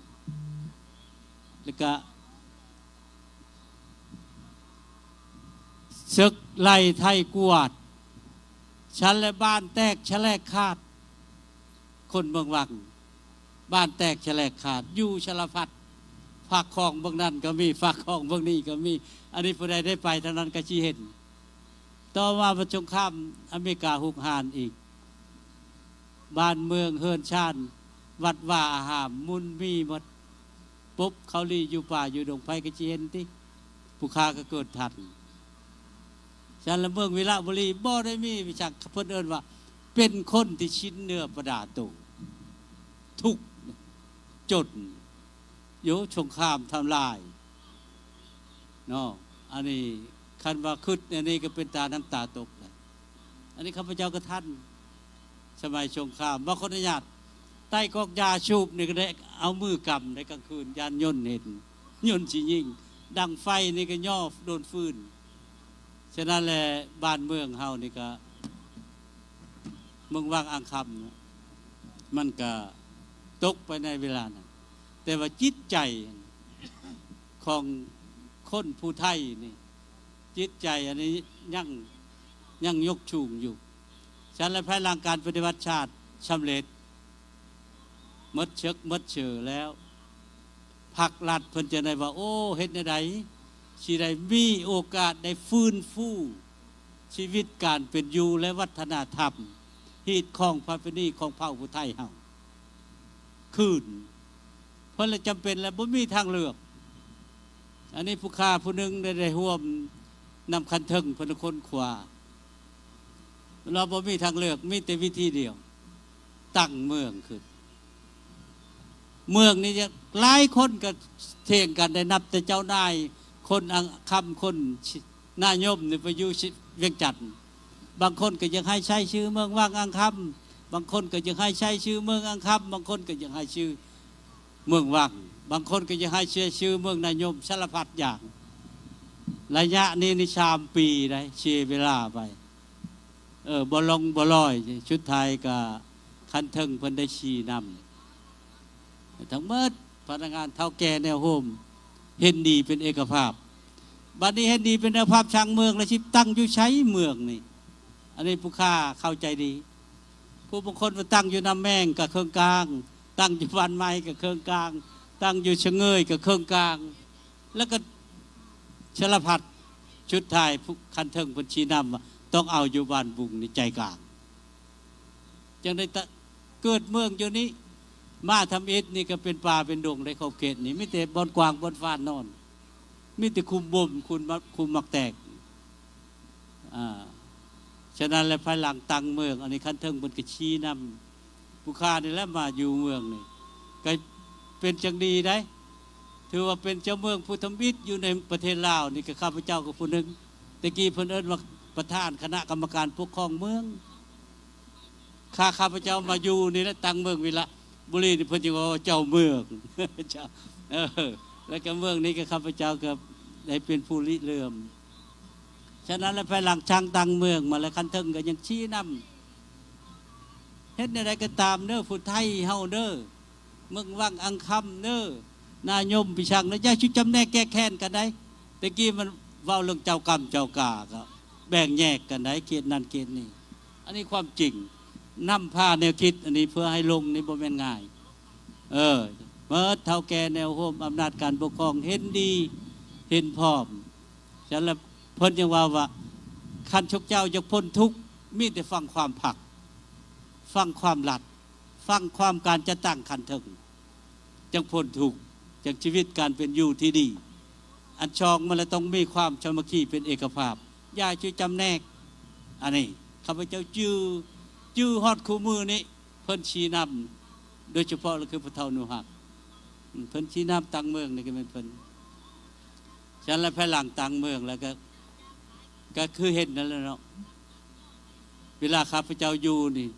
ແລ້ວກະ ເສິກໄລ່ໄທກວາດ ຊັ້ນແຫຼະ ບ້ານແຕກສະແຫຼກຂາດ ຄົນເມືອງວັງ ບ້ານແຕກສະແຫຼກຂາດ ຢູ່ສາລະພັດ ຝາກຂອງເບິ່ງນັ້ນກະມີ ຝາກຂອງເບິ່ງນີ້ກະມີ. ອັນນີ້ຜູ້ໃດໄດ້ໄປທາງນັ້ນກະຊິເຫັນ. ຕໍ່ມາບັດສົງຄາມອາເມລິກາຮຸກຮານອີກ ບ້ານເມືອງເຮືອນຊານ ວັດວາອາຮາມ ມຸນມີໝົດ. ປົບເຂົາລີ້ຢູ່ປ່າຢູ່ດົງ ໃຜກະຊິເຫັນຕິ ຜູ້ຂ້າກະເກີດທັນ. ຊັ້ນລະເມືອງວິລະບູລີບໍ່ໄດ້ມີຫຍັງ ເພິ່ນເອີ້ນວ່າເປັນຄົນທີ່ຊິນເນື້ອປະດາໂຕ ທຸກ ຈົນ ໂຍ ສົງຄາມທຳລາຍເນາະ. ອັນນີ້ຄັນວ່າຄິດແນວນີ້ກະເປັນຕານ້ຳຕາຕົກແຫຼະ. ອັນນີ້ຂ້າພະເຈົ້າກໍທັນ ສະໄໝສົງຄາມ ບໍ່ຂໍອະນຸຍາດ ໄຕ້ກອກຢາສູບນີ້ກໍໄດ້ເອົາມືກຳ ໃນກາງຄືນ ຢ້ານຍົນເຫັນ ຍົນຊິຍິງ ດັງໄຟນີ້ກໍຍໍໂດນຟືນ. ສະນັ້ນແຫຼະ ບ້ານເມືອງເຮົານີ້ກໍ ເມືອງວັງອ່າງຄຳ ມັນກໍຕົກໄປໃນເວລານັ້ນ ແຕ່ວ່າຈິດໃຈຂອງຄົນຜູ້ໄທນີ້ ຈິດໃຈອັນນີ້ຍັງ ຍັງຍົກສູງຢູ່. ສະນັ້ນແຫຼະ ພາຍຫຼັງການປະຕິວັດຊາດສຳເລັດ ໝົດເສິກໝົດເສີແລ້ວ ພັກລັດເພິ່ນຈັ່ງໄດ້ວ່າ ໂອ້ ເຮັດແນວໃດຊິໄດ້ມີໂອກາດໄດ້ຟື້ນຟູຊີວິດການເປັນຢູ່ ແລະ ວັດທະນະທຳ ຮີດຄອງປະເພນີຂອງເຜົ່າຜູ້ໄທເຮົາຄືນ. ເພິ່ນລະຈຳເປັນ ແລະ ບໍ່ມີທາງເລືອກ. ອັນນີ້ຜູ້ຂ້າຜູ້ໜຶ່ງໄດ້ ໄດ້ຮ່ວມນຳຄັນເທິງເພິ່ນຄົ້ນຄວ້າ ລາວບໍ່ມີທາງເລືອກ ມີແຕ່ວິທີດຽວ ຕັ້ງເມືອງຂຶ້ນ. ເມືອງນີ້ ຫຼາຍຄົນກໍຖຽງກັນໄດ້ ນັບແຕ່ເຈົ້ານາຍ ຄົນອັງຄຳ ຄົນນາຍົມນີ້ໄປຢູ່ວຽງຈັນ ບາງຄົນກໍຢາກໃຫ້ໃຊ້ຊື່ເມືອງວັງອ່າງຄຳ ບາງຄົນກໍຢາກໃຫ້ໃຊ້ຊື່ເມືອງອ່າງຄຳ ບາງຄົນກໍຢາກໃຫ້ຊື່ເມືອງວັງ ບາງຄົນກໍຢາກໃຫ້ໃຊ້ຊື່ເມືອງນາຍົມ ສາລະພັດຢ່າງ. ໄລຍະນີ້ນີ້ສາມປີໄດ໋ ເສຍເວລາໄປ ເອີ ບໍ່ລົງບໍ່ລອຍ ສຸດທ້າຍກໍຄັນເທິງເພິ່ນໄດ້ຊີ້ນຳ ທັງໝົດພະນັກງານເຖົ້າແກ່ແນວໂຮມເຫັນດີເປັນເອກະພາບ. ບັດນີ້ເຫັນດີເປັນເອກະພາບ ສ້າງເມືອງ ແລ້ວຊິຕັ້ງຢູ່ໃສເມືອງນີ້? ອັນນີ້ຜູ້ຂ້າເຂົ້າໃຈດີ. ຜູ້ບາງຄົນວ່າຕັ້ງຢູ່ນ້ຳແມງກໍເຄິ່ງກາງ, ຕັ້ງຢູ່ບ້ານໃໝ່ກໍເຄິ່ງກາງ, ຕັ້ງຢູ່ສະເຫງີຍກໍເຄິ່ງກາງ ແລ້ວກໍສາລະພັດ. ສຸດທ້າຍ ຜູ້ ຄັນເທິງເພິ່ນຊີ້ນຳວ່າຕ້ອງເອົາຢູ່ບ້ານບຸງນີ້ໃຈກາງ. ຈັ່ງໄດ້ຕະ ເກີດເມືອງຢູ່ນີ້ ມາທຳອິດນີ້ກໍເປັນປ່າເປັນດົງໃນຂອບເຂດນີ້ ມີແຕ່ບ່ອນກວາງບ່ອນຟານນອນ ມີແຕ່ຂຸມບົ່ມ ຂຸມໝາກ ຂຸມໝາກແຕກ. ອາ ສະນັ້ນແຫຼະ ພາຍຫຼັງຕັ້ງເມືອງ ອັນນີ້ຄັນເທິງເພິ່ນກໍຊີ້ນຳ ຜູ້ຂ້ານີ້ແຫຼະມາຢູ່ເມືອງນີ້ ກໍເປັນຈັ່ງດີໄດ໋ ຖືວ່າເປັນເຈົ້າເມືອງຜູ້ທຳອິດຢູ່ໃນປະເທດລາວນີ້ ກໍຂ້າພະເຈົ້າກໍຜູ້ໜຶ່ງ. ແຕ່ກີ້ເພິ່ນເອີ້ນວ່າປະທານຄະນະກຳມະການປົກຄອງເມືອງ. ຂ້າ ຂ້າພະເຈົ້າມາຢູ່ນີ້ແຫຼະ ຕັ້ງເມືອງວິລະບູລີນີ້ ເພິ່ນຈຶ່ງວ່າເຈົ້າເມືອງ ເຈົ້າ ເອີ ແລ້ວກໍເມືອງນີ້ກໍຂ້າພະເຈົ້າກໍໄດ້ເປັນຜູ້ລິເລີ່ມ. ສະນັ້ນແລ້ວ ພາຍຫຼັງຊ່າງຕັ້ງເມືອງມາແລ້ວ ຄັນເທິງກໍຍັງຊີ້ນຳ ເຮັດແນວໃດກໍຕາມເດີ ຜູ້ໄທເຮົາເດີ ເມືອງວັງອ່າງຄຳເດີ ນາຍົມ ພີ່ຊ່າງເດີ ຢ່າຊິຈຳແນກແກ້ແຄ້ນກັນໄດ໋. ແຕ່ກີ້ມັນເວົ້າເລື່ອງເຈົ້າກຳເຈົ້າກາ ກໍແບ່ງແຍກກັນໄດ໋ ເຂດນັ້ນເຂດນີ້. ອັນນີ້ຄວາມຈິງ ນຳພາແນວຄິດອັນນີ້ເພື່ອໃຫ້ລົງນີ້ບໍ່ແມ່ນງ່າຍ. ເອີ ເໝິດເຖົ້າແກ່ແນວໂຮມ ອຳນາດການປົກຄອງເຫັນດີເຫັນພ້ອມ. ສະນັ້ນແລ້ວເພິ່ນຈຶ່ງເວົ້າວ່າ ຄັນຊຸມເຈົ້າຢາກພົ້ນທຸກ ມີແຕ່ຟັງຄວາມພັກ ຟັງຄວາມລັດ ຟັງຄວາມການຈັດຕັ້ງຂັ້ນເທິງ ຈັ່ງພົ້ນທຸກ ຈັ່ງຊີວິດການເປັນຢູ່ທີ່ດີ. ອັນສອງ ມັນລະຕ້ອງມີຄວາມສາມັກຄີເປັນເອກະພາບ ຢ່າຊິຈຳແນກ. ອັນນີ້ຂ້າພະເຈົ້າຈື່ ຈື່ຮອດຄູ່ມື້ນີ້ ເພິ່ນຊີ້ນຳ ໂດຍສະເພາະລະຄືພໍ່ເຖົ້າໜູຮັກ ເພິ່ນຊີ້ນຳຕັ້ງເມືອງນີ້ກໍແມ່ນເພິ່ນ. ສະນັ້ນແລ້ວ ພາຍຫຼັງຕັ້ງເມືອງແລ້ວກໍ ກໍຄືເຫັນນັ້ນແຫຼະເນາະ ເວລາຂ້າພະເຈົ້າຢູ່ນີ້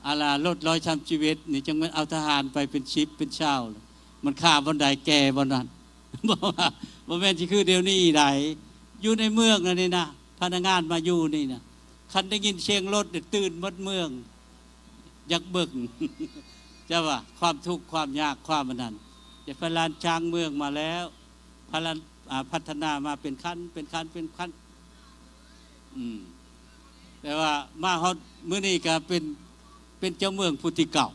ອາລາລົດຮ້ອຍສາມສິບເອັດນີ້ ຈັ່ງແມ່ນເອົາທະຫານໄປເປັນສິບເປັນຊາວ ມັນຂ້າບ່ອນໃດແກ່ບ່ອນນັ້ນ. ບໍ່ວ່າ ບໍ່ແມ່ນຊິຄືດຽວນີ້ໃດ ຢູ່ໃນເມືອງອັນນີ້ນະ ພະນັກງານມາຢູ່ນີ້ນະ ຄັນໄດ້ຍິນສຽງລົດນີ້ຕື່ນໝົດເມືອງ ຢາກເບິ່ງ ຈະວ່າຄວາມທຸກຄວາມຍາກຄວາມອັນນັ້ນ. ແຕ່ພະລານຊ້າງເມືອງມາແລ້ວ ພະລານ ອາ ພັດທະນາມາເປັນຂັ້ນ ເປັນຂັ້ນ ເປັນຂັ້ນ ອືມ ແຕ່ວ່າມາຮອດມື້ນີ້ກໍເປັນ ເປັນເຈົ້າເມືອງຜູ້ທີເກົ້າ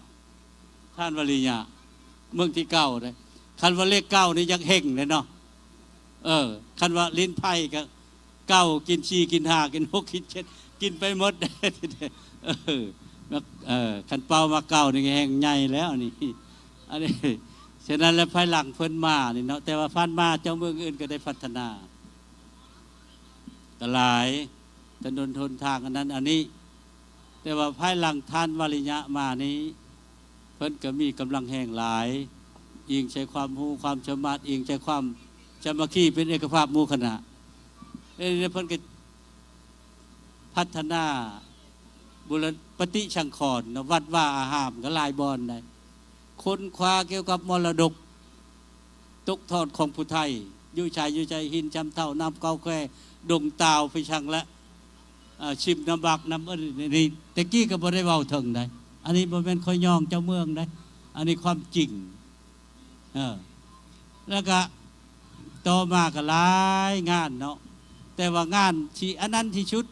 ທ່ານວະລິຍະ ເມືອງທີເກົ້າເດ້. ຄັນວ່າເລກເກົ້ານີ້ຢາກເຮັງເດ້ເນາະ ເອີ ຄັນວ່າຫຼິ້ນໄພ້ກໍເກົ້າ ກິນສີ່ ກິນຫ້າ ກິນຫົກ ກິນເຈັດ ກິນໄປໝົດ ເອີ ເອີ ຄັນເປົ້າມາເກົ້ານີ້ກໍແຮງໃຫຍ່ແລ້ວນີ້ ອັນນີ້. ສະນັ້ນແລ້ວພາຍຫຼັງເພິ່ນມານີ້ເນາະ ແຕ່ວ່າຜ່ານມາເຈົ້າເມືອງອື່ນກໍໄດ້ພັດທະນາ ກໍຫຼາຍ ຖະໜົນຫົນທາງອັນນັ້ນອັນນີ້ ແຕ່ວ່າພາຍຫຼັງທ່ານວະລິຍະມານີ້ ເພິ່ນກໍມີກຳລັງແຮງຫຼາຍ ອີງໃສ່ຄວາມຮູ້ຄວາມສາມາດ ອີງໃສ່ຄວາມສາມັກຄີເປັນເອກະພາບໝູ່ຄະນະ ແລ້ວເພິ່ນກໍ ພັດທະນາບຸລະ ປະຕິສັງຂອນເນາະ ວັດວາອາຮາມກໍຫຼາຍບ່ອນໄດ໋. ຄົ້ນຄວ້າກ່ຽວກັບມໍລະດົກຕົກທອດຂອງຜູ້ໄທ ຢູ່ໃສ ຢູ່ໃສ ຫີນຊຳເທົາ ນ້ຳເກົ້າແຄ ດົງຕາວ ໄປສັງລະ ເອີ ຊິມນ້ຳບັກ ນ້ຳ ອັນນີ້ ແຕ່ກີ້ກໍບໍ່ໄດ້ເວົ້າເຖິງໃດ໋. ອັນນີ້ບໍ່ແມ່ນຂ້ອຍຍ້ອງເຈົ້າເມືອງໃດ໋ ອັນນີ້ຄວາມຈິງ. ເອີ ແລ້ວກະຕໍ່ມາກໍຫຼາຍງານເນາະ ແຕ່ວ່າງານທີ່ອັນນັ້ນທີ່ສຸດ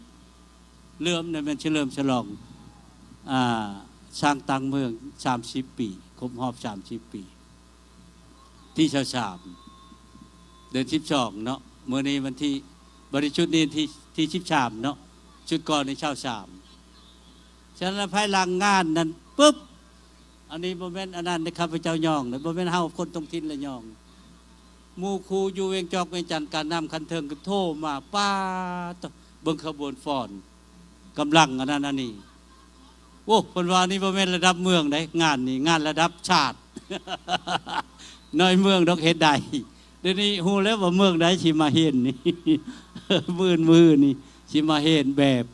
ເລີ່ມນັ້ນແມ່ນສະເຫຼີມສະຫຼອງ ອ່າ ສ້າງຕັ້ງເມືອງສາມສິບປີ ຄົບຮອບສາມສິບປີ ທີຊາວສາມ ເດືອນສິບສອງເນາະ. ມື້ນີ້ວັນທີ ບໍລິສຸດນີ້ທີ ທີສິບສາມເນາະ ຊຸດກ່ອນນີ້ຊາວສາມ. ສະນັ້ນແລ້ວພາຍຫຼັງງານນັ້ນປຶບ ອັນນີ້ບໍ່ແມ່ນອັນນັ້ນເດ້ ຂ້າພະເຈົ້າຍ້ອງເດ້ ບໍ່ແມ່ນເຮົາຄົນທ້ອງຖິ່ນລະຍ້ອງ. ໝູ່ຄູ່ຢູ່ວຽງຈອກວຽງຈັນ ການນຳຂັ້ນເທິງກໍໂທມາ ປ້າດ ເບິ່ງຂະບວນຟ້ອນ ກຳລັງອັນນັ້ນອັນນີ້. ໂອ້ ເພິ່ນວ່າອັນນີ້ບໍ່ແມ່ນລະດັບເມືອງເດ້ ງານນີ້ງານລະດັບຊາດ ນ້ອຍເມືອງດອກເຮັດໄດ້. ດຽວນີ້ຮູ້ແລ້ວວ່າເມືອງໃດຊິມາເຫັນນີ້ ມື້ອື່ນ ມື້ອື່ນນີ້ຊິມາເຫັນແບບ.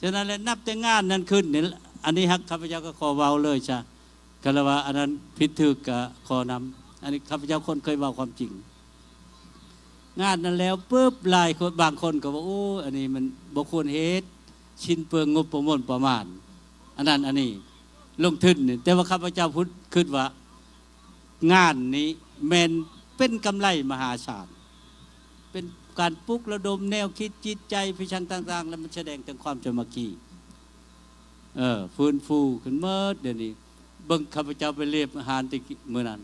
ສະນັ້ນແຫຼະ ນັບແຕ່ງານນັ້ນຂຶ້ນນີ້ ອັນນີ້ຫາກຂ້າພະເຈົ້າກໍຂໍເວົ້າເລີຍຊະ ຄັນລະວ່າອັນນັ້ນຜິດຖືກກໍຂໍນຳ. ອັນນີ້ຂ້າພະເຈົ້າຄົນເຄີຍເວົ້າຄວາມຈິງ. ງານນັ້ນແລ້ວປຶບ ຫຼາຍຄົນ ບາງຄົນກໍວ່າ ໂອ້ຍ ອັນນີ້ມັນບໍ່ຄວນເຮັດ ສິ້ນເປືອງງົບປະມານ ປະມານ ອັນນັ້ນອັນນີ້ ລົງທຶນນີ້. ແຕ່ວ່າຂ້າພະເຈົ້າພຸດ ຄິດວ່າ ງານນີ້ແມ່ນເປັນກຳໄລມະຫາສານ ເປັນການປຸກລະດົມແນວຄິດຈິດໃຈ ພິຊັງຕ່າງໆ ແລ້ວມັນສະແດງເຖິງຄວາມສາມັກຄີ ເອີ ຟື້ນຟູຂຶ້ນໝົດ. ດຽວນີ້ເບິ່ງ ຂ້າພະເຈົ້າໄປລຽບອາຫານແຕ່ມື້ນັ້ນ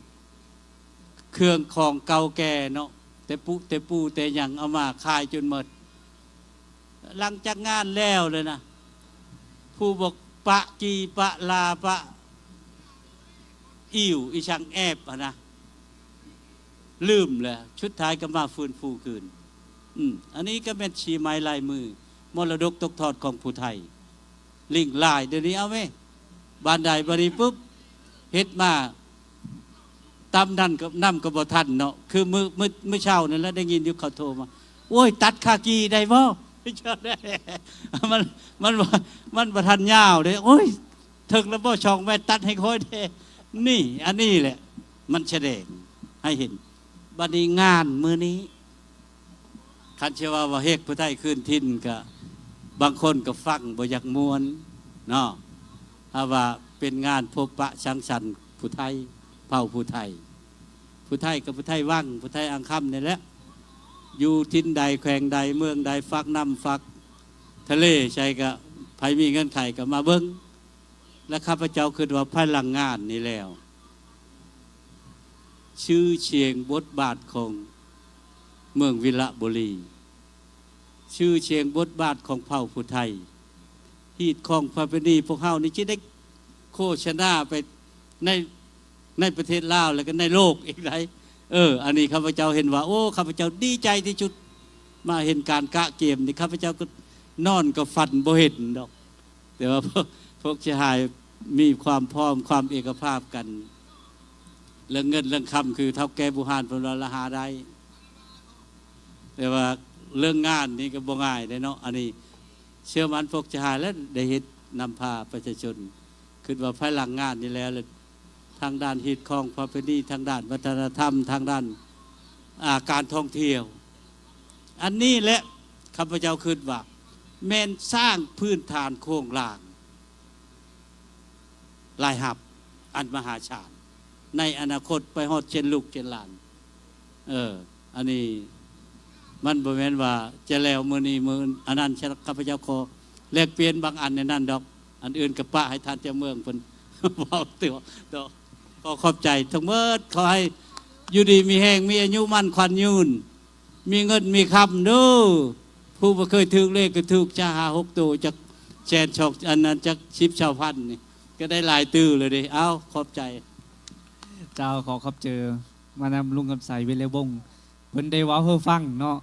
ເຄື່ອງຂອງເກົ່າແກ່ເນາະ ແຕ່ປຸແຕ່ປູແຕ່ຫຍັງ ເອົາມາຂາຍຈົນໝົດ. ຫຼັງຈາກງານແລ້ວເລີຍນະ ຜູ້ບໍ່ປະກີ່ປະລາປະອີ່ວອີ່ສັງແອບຫັ້ນນະ ລືມແລ້ວ ສຸດທ້າຍກໍມາຟື້ນຟູຄືນ. ອືມ ອັນນີ້ກໍແມ່ນສີໄມ້ລາຍມື ມໍລະດົກຕົກທອດຂອງຜູ້ໄທ ລິງຫຼາຍ. ດຽວນີ້ເອົາແມ້ ບ້ານໃດ ບາດນີ້ປຶບ ເຮັດມາ ຕຳນັ້ນກໍ ນຳກໍບໍ່ທັນເນາະ. ຄືມື້ ມື້ ມື້ເຊົ້ານັ້ນລະ ໄດ້ຍິນຢູ່ເຂົາໂທມາ ໂອ້ຍ ຕັດຄາກີໄດ້ບໍ່? ມັນ ມັນ ມັນບໍ່ທັນຍາວເດ້. ໂອ້ຍ ເຖິງແລ້ວບໍ່ ສອງແມັດ ຕັດໃຫ້ຂ້ອຍແດ່. ນີ້ ອັນນີ້ແຫຼະ ມັນສະແດງໃຫ້ເຫັນ. ບັດນີ້ງານມື້ນີ້ ຄັນຊິເວົ້າວ່າເຮັດຜູ້ໄທຄືນຖິ່ນ ກະບາງຄົນກໍຟັງບໍ່ຢາກມ່ວນເນາະ. ຖ້າວ່າເປັນງານພົບປະສັງສັນຜູ້ໄທ ເຜົ່າຜູ້ໄທ ຜູ້ໄທກໍຜູ້ໄທວັງ ຜູ້ໄທອ່າງຄຳນີ້ແຫຼະ ຢູ່ຖິ່ນໃດ ແຂວງໃດ ເມືອງໃດ ຟາກນ້ຳຟາກທະເລໃສ ກະໃຜມີເງື່ອນໄຂກໍມາເບິ່ງ. ແລະ ຂ້າພະເຈົ້າຄິດວ່າພາຍຫຼັງງານນີ້ແລ້ວ ຊື່ສຽງບົດບາດຂອງເມືອງວິລະບູລີ ຊື່ສຽງບົດບາດຂອງເຜົ່າຜູ້ໄທ ຮີດຄອງປະເພນີພວກເຮົານີ້ ຊິໄດ້ໂຄສະນາໄປໃນ ໃນປະເທດລາວ ແລ້ວກໍໃນໂລກອີກໄດ໋. ເອີ ອັນນີ້ຂ້າພະເຈົ້າເຫັນວ່າ ໂອ້ ຂ້າພະເຈົ້າດີໃຈທີ່ສຸດ ມາເຫັນການກະກຽມນີ້ ຂ້າພະເຈົ້າກໍນອນກໍຝັນບໍ່ເຫັນດອກ. ແຕ່ວ່າພວກ ພວກເສຍຫາຍມີຄວາມພ້ອມ ຄວາມເອກະພາບກັນ ເລື່ອງເງິນເລື່ອງຄຳ ຄືເຖົ້າແກ່ບູຮານເພິ່ນວ່າລະຫາໄດ້ ແຕ່ວ່າເລື່ອງງານນີ້ກໍບໍ່ງ່າຍເດ້ເນາະ. ອັນນີ້ເຊື່ອໝັ້ນພວກເສຍຫາຍ ແລະ ໄດ້ເຮັດນຳພາປະຊາຊົນ ຄິດວ່າພາຍຫຼັງງານນີ້ແລ້ວ ທາງດ້ານຮີດຄອງປະເພນີ ທາງດ້ານວັດທະນະທຳ ທາງດ້ານ ອ່າ ການທ່ອງທ່ຽວ ອັນນີ້ແຫຼະ ຂ້າພະເຈົ້າຄິດວ່າແມ່ນສ້າງພື້ນຖານໂຄງລ່າງລາຍຮັບອັນມະຫາສານ ໃນອະນາຄົດໄປຮອດເຊັ່ນລູກເຊັ່ນຫຼານ. ເອີ ອັນນີ້ມັນບໍ່ແມ່ນວ່າຈະແລ້ວມື້ນີ້ມື້ອັນນັ້ນ. ຂ້າພະເຈົ້າຂໍແລກປ່ຽນບາງອັນໃນນັ້ນດອກ ອັນອື່ນກໍປະໃຫ້ທ່ານເຈົ້າເມືອງເພິ່ນເວົ້າຕໍ່. ຂໍຂອບໃຈທັງໝົດ ຂໍໃຫ້ຢູ່ດີມີແຮງ ມີອາຍຸໝັ້ນຂວັນຍືນ ມີເງິນມີຄຳເດີ້. ຜູ້ບໍ່ເຄີຍຖືກເລກກໍຖືກຈະຫ້າຫົກໂຕ ຈັກແສນສອງ ອັນນັ້ນ ຈັກສິບຊາວພັນນີ້ ກໍໄດ້ຫຼາຍຕື້ເລີຍເດ້. ເອົາ ຂອບໃຈ. ເຈົ້າ ຂໍຂອບໃຈມານຳລຸງຄຳໄສ ວິໄລວົງ ເພິ່ນໄດ້ເວົ້າໃຫ້ຟັງເນາະ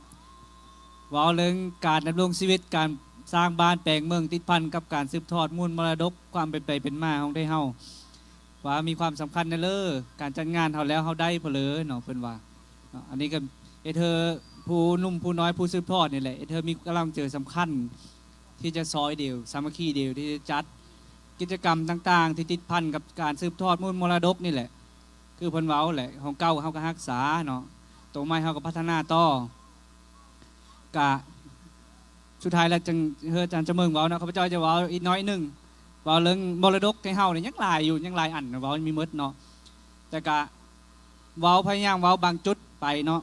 ເວົ້າເລື່ອງການດຳລົງຊີວິດ ການສ້າງບ້ານແປງເມືອງ ຕິດພັນກັບການສືບທອດມູນມໍລະດົກ ຄວາມເປັນໄປເປັນມາຂອງໄທເຮົາ ວ່າມີຄວາມສຳຄັນແນວເລີ ການຈັດງານເຮົາແລ້ວເຮົາໄດ້ພໍເລີເນາະ ເພິ່ນວ່າເນາະ. ອັນນີ້ກໍເຮັດໃຫ້ຜູ້ໜຸ່ມຜູ້ນ້ອຍຜູ້ສືບທອດນີ້ແຫຼະ ເຮັດໃຫ້ມີກຳລັງໃຈສຳຄັນ ທີ່ຈະຊ່ອຍດຽວ ສາມັກຄີດຽວ ທີ່ຈະຈັດກິດຈະກຳຕ່າງໆ ທີ່ຕິດພັນກັບການສືບທອດມູນມໍລະດົກນີ້ແຫຼະ. ຄືເພິ່ນເວົ້າແຫຼະ ຂອງເກົ່າເຮົາກໍຮັກສາເນາະ ໂຕໃໝ່ເຮົາກໍພັດທະນາຕໍ່. ກະສຸດທ້າຍແລ້ວ ຈັ່ງເຮີທ່ານຈະເມີງເວົ້າເນາະ ຂ້າພະເຈົ້າຈະເວົ້າອີກໜ້ອຍໜຶ່ງ ເວົ້າເລື່ອງມໍລະດົກໃຫ້ເຮົານີ້ຍັງຫຼາຍຢູ່ ຍັງຫຼາຍອັນເວົ້າມີໝົດເນາະ ແຕ່ກະເວົ້າ ພະຍາຍາມເວົ້າບາງຈຸດໄປເນາະ.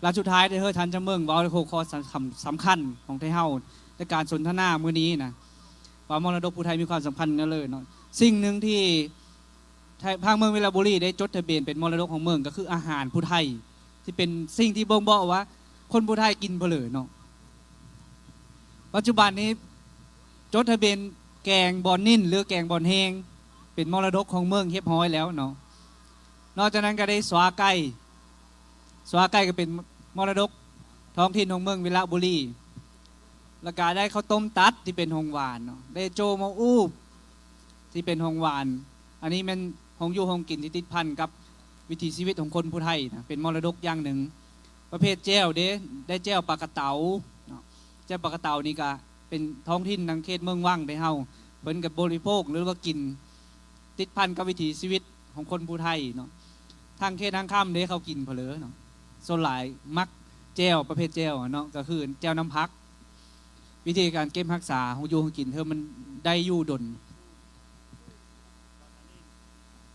ແລ້ວສຸດທ້າຍໄດ້ເຮີທ່ານຈະເມີງເວົ້າໃນຫົວຂໍ້ສຳ ສຳ ສຳຄັນຂອງໄທເຮົາໃນການສົນທະນາມື້ນີ້ນະ ວ່າມໍລະດົກຜູ້ໄທມີຄວາມສຳຄັນແນວໃດເນາະ. ສິ່ງໜຶ່ງທີ່ ທາງເມືອງວິລະບູລີໄດ້ຈົດທະບຽນເປັນມໍລະດົກຂອງເມືອງ ກໍຄືອາຫານຜູ້ໄທ ທີ່ເປັນສິ່ງທີ່ບົ່ງບອກວ່າຄົນຜູ້ໄທກິນເຜິເນາະ. ປັດຈຸບັນນີ້ຈົດທະບຽນແກງບອນນິນ ຫຼື ແກງບອນແຮງ ເປັນມໍລະດົກຂອງເມືອງຮຽບຮ້ອຍແລ້ວເນາະ. ນອກຈາກນັ້ນກໍໄດ້ສວາໄກ່ ສວາໄກ່ກໍເປັນມໍລະດົກທ້ອງຖິ່ນຂອງເມືອງວິລະບູລີ. ແລ້ວກະໄດ້ເຂົ້າຕົ້ມຕັດທີ່ເປັນຂອງຫວານເນາະ ໄດ້ໂຈ້ເມົາອູບທີ່ເປັນຂອງຫວານ. ອັນນີ້ແມ່ນຂອງຢູ່ຂອງກິນທີ່ຕິດພັນກັບວິຖີຊີວິດຂອງຄົນຜູ້ໄທນະ ເປັນມໍລະດົກຢ່າງໜຶ່ງ. ປະເພດແຈ່ວເດ້ ໄດ້ແຈ່ວປາກະເຕົາເນາະ ແຈ່ວປາກະເຕົານີ້ກະເປັນທ້ອງຖິ່ນທາງເຂດເມືອງວັງໄທເຮົາ ເພິ່ນກະບໍລິໂພກ ຫຼືວ່າກິນ ຕິດພັນກັບວິຖີຊີວິດຂອງຄົນຜູ້ໄທເນາະ. ທາງເຂດທາງຄຳເດ້ ເຂົາກິນເຜິເນາະ ສ່ວນຫຼາຍມັກແຈ່ວ ປະເພດແຈ່ວເນາະ ກໍຄືແຈ່ວນ້ຳຜັກ. ວິທີການເກັບຮັກສາຂອງຢູ່ຂອງກິນ ເພື່ອມັນໄດ້ຢູ່ດົນ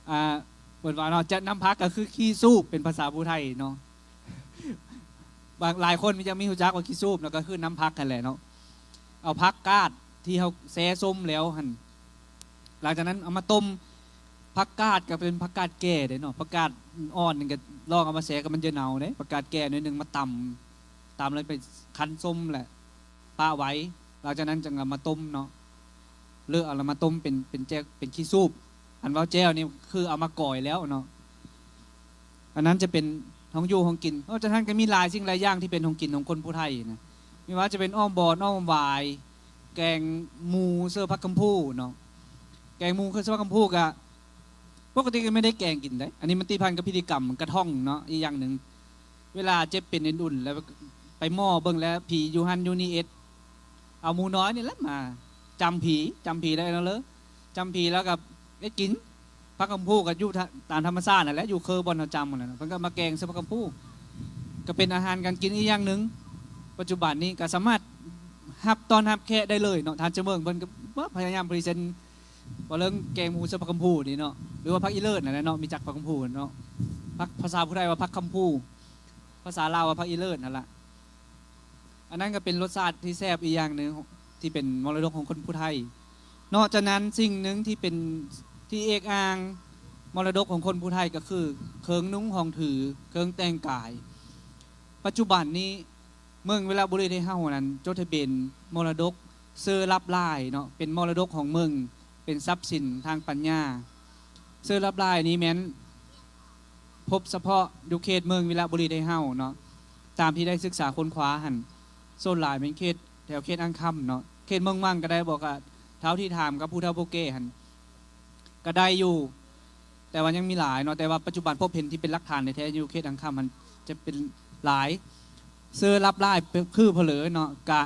ອ່າ ເພິ່ນວ່າເນາະ ແຈ່ວນ້ຳຜັກກໍຄືຂີ້ສູບ ເປັນພາສາຜູ້ໄທເນາະ. ບາງ ຫຼາຍຄົນຍັງມີຮູ້ຈັກວ່າຂີ້ສູບເນາະ ກໍຄືນ້ຳຜັກຫັ້ນແຫຼະເນາະ. ເອົາຜັກກາດທີ່ເຮົາແຊ່ສົ້ມແລ້ວຫັ້ນ ຫຼັງຈາກນັ້ນເອົາມາຕົ້ມ ຜັກກາດກໍເປັນຜັກກາດແກ່ເດ້ເນາະ ຜັກກາດອ່ອນນີ້ກໍລອງເອົາມາແຊ່ກໍມັນຈະເນົ່າເດ້. ຜັກກາດແກ່ໜ້ອຍໜຶ່ງມາຕຳ ຕຳແລ້ວໄປຄັ້ນສົ້ມແຫຼະ ປະໄວ້ ຫຼັງຈາກນັ້ນຈຶ່ງເອົາມາຕົ້ມເນາະ ເລີກເອົາແລ້ວມາຕົ້ມເປັນ ເປັນແຈ່ວ ເປັນຂີ້ສູບ. ອັນເວົ້າແຈ່ວນີ້ຄືເອົາມາກອຍແລ້ວເນາະ. ອັນນັ້ນຈະເປັນຂອງຢູ່ຂອງກິນ. ນອກຈາກນັ້ນກໍມີຫຼາຍສິ່ງຫຼາຍຢ່າງທີ່ເປັນຂອງກິນຂອງຄົນຜູ້ໄທນະ ບໍ່ວ່າຈະເປັນອ້ອມບອນ ອ້ອມຫວາຍ ແກງໝູເສີຜັກຄຳພູເນາະ. ແກງໝູເສີຜັກຄຳພູກະ ປົກກະຕິກໍແມ່ນໄດ້ແກງກິນໄດ໋. ອັນນີ້ມັນຕິດພັນກັບພິທີກຳກະທ່ອງເນາະ. ອີກຢ່າງໜຶ່ງ ເວລາເຈັບເປັນເອັນອຸ່ນ ແລ້ວໄປໝໍເບິ່ງແລ້ວ ຜີຢູ່ຫັ້ນຢູ່ນີ້ເອັດ ເອົາໝູນ້ອຍນີ້ແຫຼະມາຈຳຜີ ຈຳຜີແລ້ວເນາະ ເລີ ຈຳຜີແລ້ວກໍເຮັດກິນ. ຜັກຄຳພູກໍຢູ່ຕາມທຳມະຊາດນັ້ນແຫຼະ ຢູ່ເຄີບ່ອນເຮົາຈຳນັ້ນແຫຼະ ເພິ່ນກໍມາແກງໃສ່ຜັກຄຳພູ ກໍເປັນອາຫານການກິນອີກຢ່າງໜຶ່ງ. ປັດຈຸບັນນີ້ກໍສາມາດຮັບ ຕ້ອນຮັບແຂກໄດ້ເລີຍເນາະ. ທ່ານເຈົ້າເມືອງເພິ່ນກໍພະຍາຍາມພຣີເຊັນ ວ່າເລື່ອງແກງໝູໃສ່ຜັກຄຳພູນີ້ເນາະ ຫຼືວ່າຜັກອີເລີດນັ້ນແຫຼະເນາະ. ມີຈັກຜັກຄຳພູເນາະ ຜັກ ພາສາຜູ້ໄທວ່າຜັກຄຳພູ ພາສາລາວວ່າຜັກອີເລີດຫັ້ນລະ. ອັນນັ້ນກໍເປັນລົດຊາດທີ່ແຊບອີກຢ່າງໜຶ່ງ ທີ່ເປັນມໍລະດົກຂອງຄົນຜູ້ໄທ. ນອກຈາກນັ້ນ ສິ່ງໜຶ່ງທີ່ເປັນທີ່ເອກອ້າງມໍລະດົກຂອງຄົນຜູ້ໄທ ກໍຄືເຄື່ອງນຸ່ງຮອງຖື ເຄື່ອງແຕ່ງກາຍ. ປັດຈຸບັນນີ້ ເມືອງວິລະບູລີໄທເຮົານັ້ນຈົດທະບຽນມໍລະດົກເຊີລັບລາຍເນາະ ເປັນມໍລະດົກຂອງເມືອງ ເປັນຊັບສິນທາງປັນຍາ. ເຊີລັບລາຍນີ້ແມ່ນພົບສະເພາະຢູ່ເຂດເມືອງວິລະບູລີໄທເຮົາເນາະ. ຕາມທີ່ໄດ້ສຶກສາຄົ້ນຄວ້າຫັ້ນ ສ່ວນຫຼາຍແມ່ນເຂດ ແຖວເຂດອ່າງຄຳເນາະ. ເຂດເມືອງວັງກໍໄດ້ບໍ ກະເທົ່າທີ່ຖາມກັບຜູ້ເຖົ້າຜູ້ແກ່ຫັ້ນ ກໍໄດ້ຢູ່ ແຕ່ວ່າຍັງມີຫຼາຍເນາະ. ແຕ່ວ່າປັດຈຸບັນພົບເຫັນທີ່ເປັນຫຼັກຖານແທ້ໆ ຢູ່ເຂດອ່າງຄຳຫັ້ນຈະເປັນຫຼາຍ. ເຊີລັບລາຍຄືເຜິເນາະ ກະ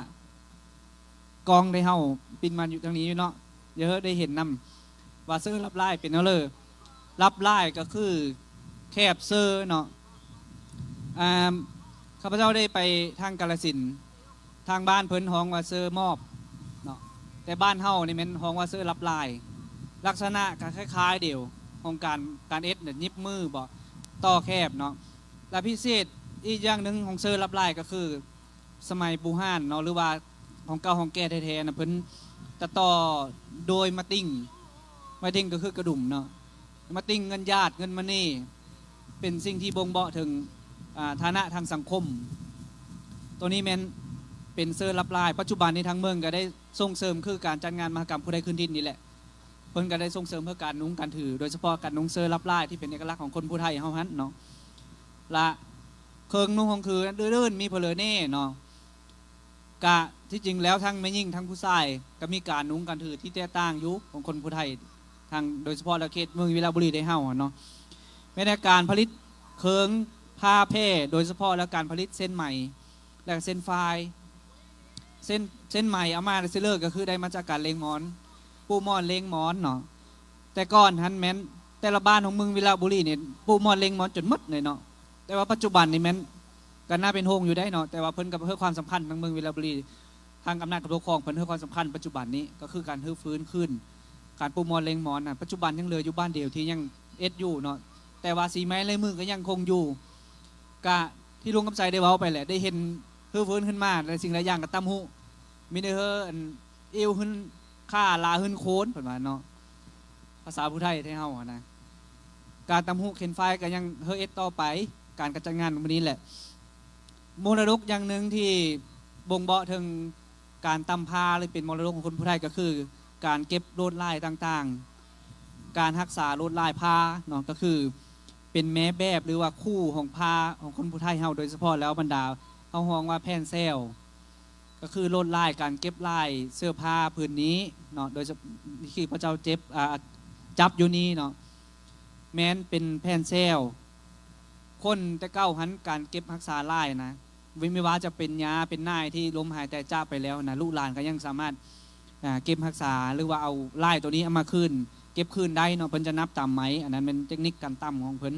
ກ້ອງໄດ້ເຮົາປິ່ນມາຢູ່ທາງນີ້ຢູ່ເນາະ ເດີ ໄດ້ເຫັນນຳວ່າເຊີລັບລາຍເປັນແນວເລີ. ລັບລາຍກໍຄືແຄບເຊີເນາະ. ອ່າ ຂ້າພະເຈົ້າໄດ້ໄປທາງກາລະສິນ ທາງບ້ານເພິ່ນຮ້ອງວ່າເຊີມອບເນາະ ແຕ່ບ້ານເຮົານີ້ແມ່ນຮ້ອງວ່າເຊີລັບລາຍ. ລັກສະນະກໍຄ້າຍໆດຽວ ຂອງການ ການເຮັດໜະ ຫຍິບມືບໍ ຕໍ່ແຄບເນາະ. ແລະ ພິເສດອີກຢ່າງໜຶ່ງຂອງເຊີລັບລາຍກໍຄື ສະໄໝບູຮານເນາະ ຫຼືວ່າຂອງເກົ່າຂອງແກ່ແທ້ໆນະ ເພິ່ນຈະຕໍ່ໂດຍມາຕິ່ງ ມາຕິ່ງກໍຄືກະດຸມເນາະ. ມາຕິ່ງເງິນຢາດ ເງິນມະນີ ເປັນສິ່ງທີ່ບົ່ງບອກເຖິງ ອ່າ ຖານະທາງສັງຄົມ. ໂຕນີ້ແມ່ນເປັນເຊີລັບລາຍ. ປັດຈຸບັນນີ້ທາງເມືອງກໍໄດ້ສົ່ງເສີມ ຄືການຈັດງານມະຫະກຳຜູ້ໄທຄືນຖິ່ນນີ້ແຫຼະ ເພິ່ນກໍໄດ້ສົ່ງເສີມເພື່ອການນຸ່ງການຖື ໂດຍສະເພາະການນຸ່ງເຊີລັບລາຍທີ່ເປັນເອກະລັກຂອງຄົນຜູ້ໄທເຮົາຫັ້ນເນາະ. ລະເຄື່ອງນຸ່ງຂອງຄືອື່ນໆ ມີເຜິແດ່ເນາະ. ກະທີ່ຈິງແລ້ວທັງແມ່ຍິງທັງຜູ້ຊາຍກໍມີການນຸ່ງການຖືທີ່ແຕກຕ່າງຢູ່ຂອງຄົນຜູ້ໄທ ທາງ ໂດຍສະເພາະລະເຂດເມືອງວິລະບູລີໄທເຮົາຫັ້ນເນາະ. ແມ່ນແຕ່ການຜະລິດເຄື່ອງຜ້າແພ ໂດຍສະເພາະແລ້ວການຜະລິດເສັ້ນໄໝ ແລະ ເສັ້ນຝ້າຍ ເສັ້ນ ເສັ້ນໄໝອາມາດເຊເລີ ກໍຄືໄດ້ມາຈາກການເລັງມອນ ປູກມອນເລັງມອນເນາະ. ແຕ່ກ່ອນຫັ້ນແມ່ນແຕ່ລະບ້ານຂອງເມືອງວິລະບູລີນີ້ ປູກມອນເລັງມອນຈົນໝົດເລີຍເນາະ. ແຕ່ວ່າປັດຈຸບັນນີ້ແມ່ນ ກໍໜ້າເປັນຫ່ວງຢູ່ໄດ໋ເນາະ, ແຕ່ວ່າເພິ່ນກໍໃຫ້ຄວາມສຳຄັນ ທາງເມືອງວິລະບູລີ ທາງອຳນາດການປົກຄອງເພິ່ນໃຫ້ຄວາມສຳຄັນປັດຈຸບັນນີ້ ກໍຄືການຮື້ຟື້ນຄືນການປູກມອນເລັງມອນນະ. ປັດຈຸບັນຍັງເຫຼືອຢູ່ບ້ານດຽວທີ່ຍັງເຮັດຢູ່ເນາະ, ແຕ່ວ່າສີໄມ້ລາຍມືກໍຍັງຄົງຢູ່. ກະທີ່ລຸງຄຳໄຊໄດ້ເວົ້າໄປແຫຼະ ໄດ້ເຫັນຮື້ຟື້ນຂຶ້ນມາ ແລະ ສິ່ງຫຼາຍຢ່າງກໍຕ່ຳຫຸ ມີແຕ່ເຮີ້ ອັນ ເອວຂຶ້ນ ຂາລາຂຶ້ນໂຄນ ເພິ່ນວ່າເນາະ, ພາສາຜູ້ໄທໄທເຮົາຫັ້ນນະ. ການຕ່ຳຫຸເຂັນຟາຍກໍຍັງເຮີ້ເຮັດຕໍ່ໄປ, ການກະຈັດງານມື້ນີ້ແຫຼະ. ມໍລະດົກຢ່າງໜຶ່ງທີ່ບົ່ງບອກເຖິງການຕ່ຳພາ ຫຼື ເປັນມໍລະດົກຂອງຄົນຜູ້ໄທ ກໍຄືການເກັບລວດລາຍຕ່າງໆ, ການຮັກສາລວດລາຍພາເນາະ, ກໍຄືເປັນແມ່ແບບ ຫຼືວ່າຄູ່ຂອງພາຂອງຄົນຜູ້ໄທເຮົາ. ໂດຍສະເພາະແລ້ວບັນດາເຮົາຮ້ອງວ່າແຜ່ນແຊວ ກໍຄືລວດລາຍການເກັບລາຍເສື້ອຜ້າຜືນນີ້ເນາະ, ໂດຍສະ ທີ່ຂ້າພະເຈົ້າເຈັບ ອາ ຈັບຢູ່ນີ້ເນາະ ແມ່ນເປັນແຜ່ນແຊວ. ຄົນແຕ່ເກົ່າຫັ້ນ ການເກັບຮັກສາລາຍນະ ເວັ້ນ ບໍ່ວ່າຈະເປັນຍ່າເປັນນາຍທີ່ລົ້ມຫາຍຕາຍຈາກໄປແລ້ວນະ ລູກຫຼານກໍຍັງສາມາດ ອາ ເກັບຮັກສາ ຫຼືວ່າເອົາລາຍໂຕນີ້ເອົາມາຄືນ ເກັບຄືນໄດ້ເນາະ, ເພິ່ນຈະນັບຕາມໄມ້. ອັນນັ້ນແມ່ນເຕັກນິກການຕ່ຳຂອງເພິ່ນ.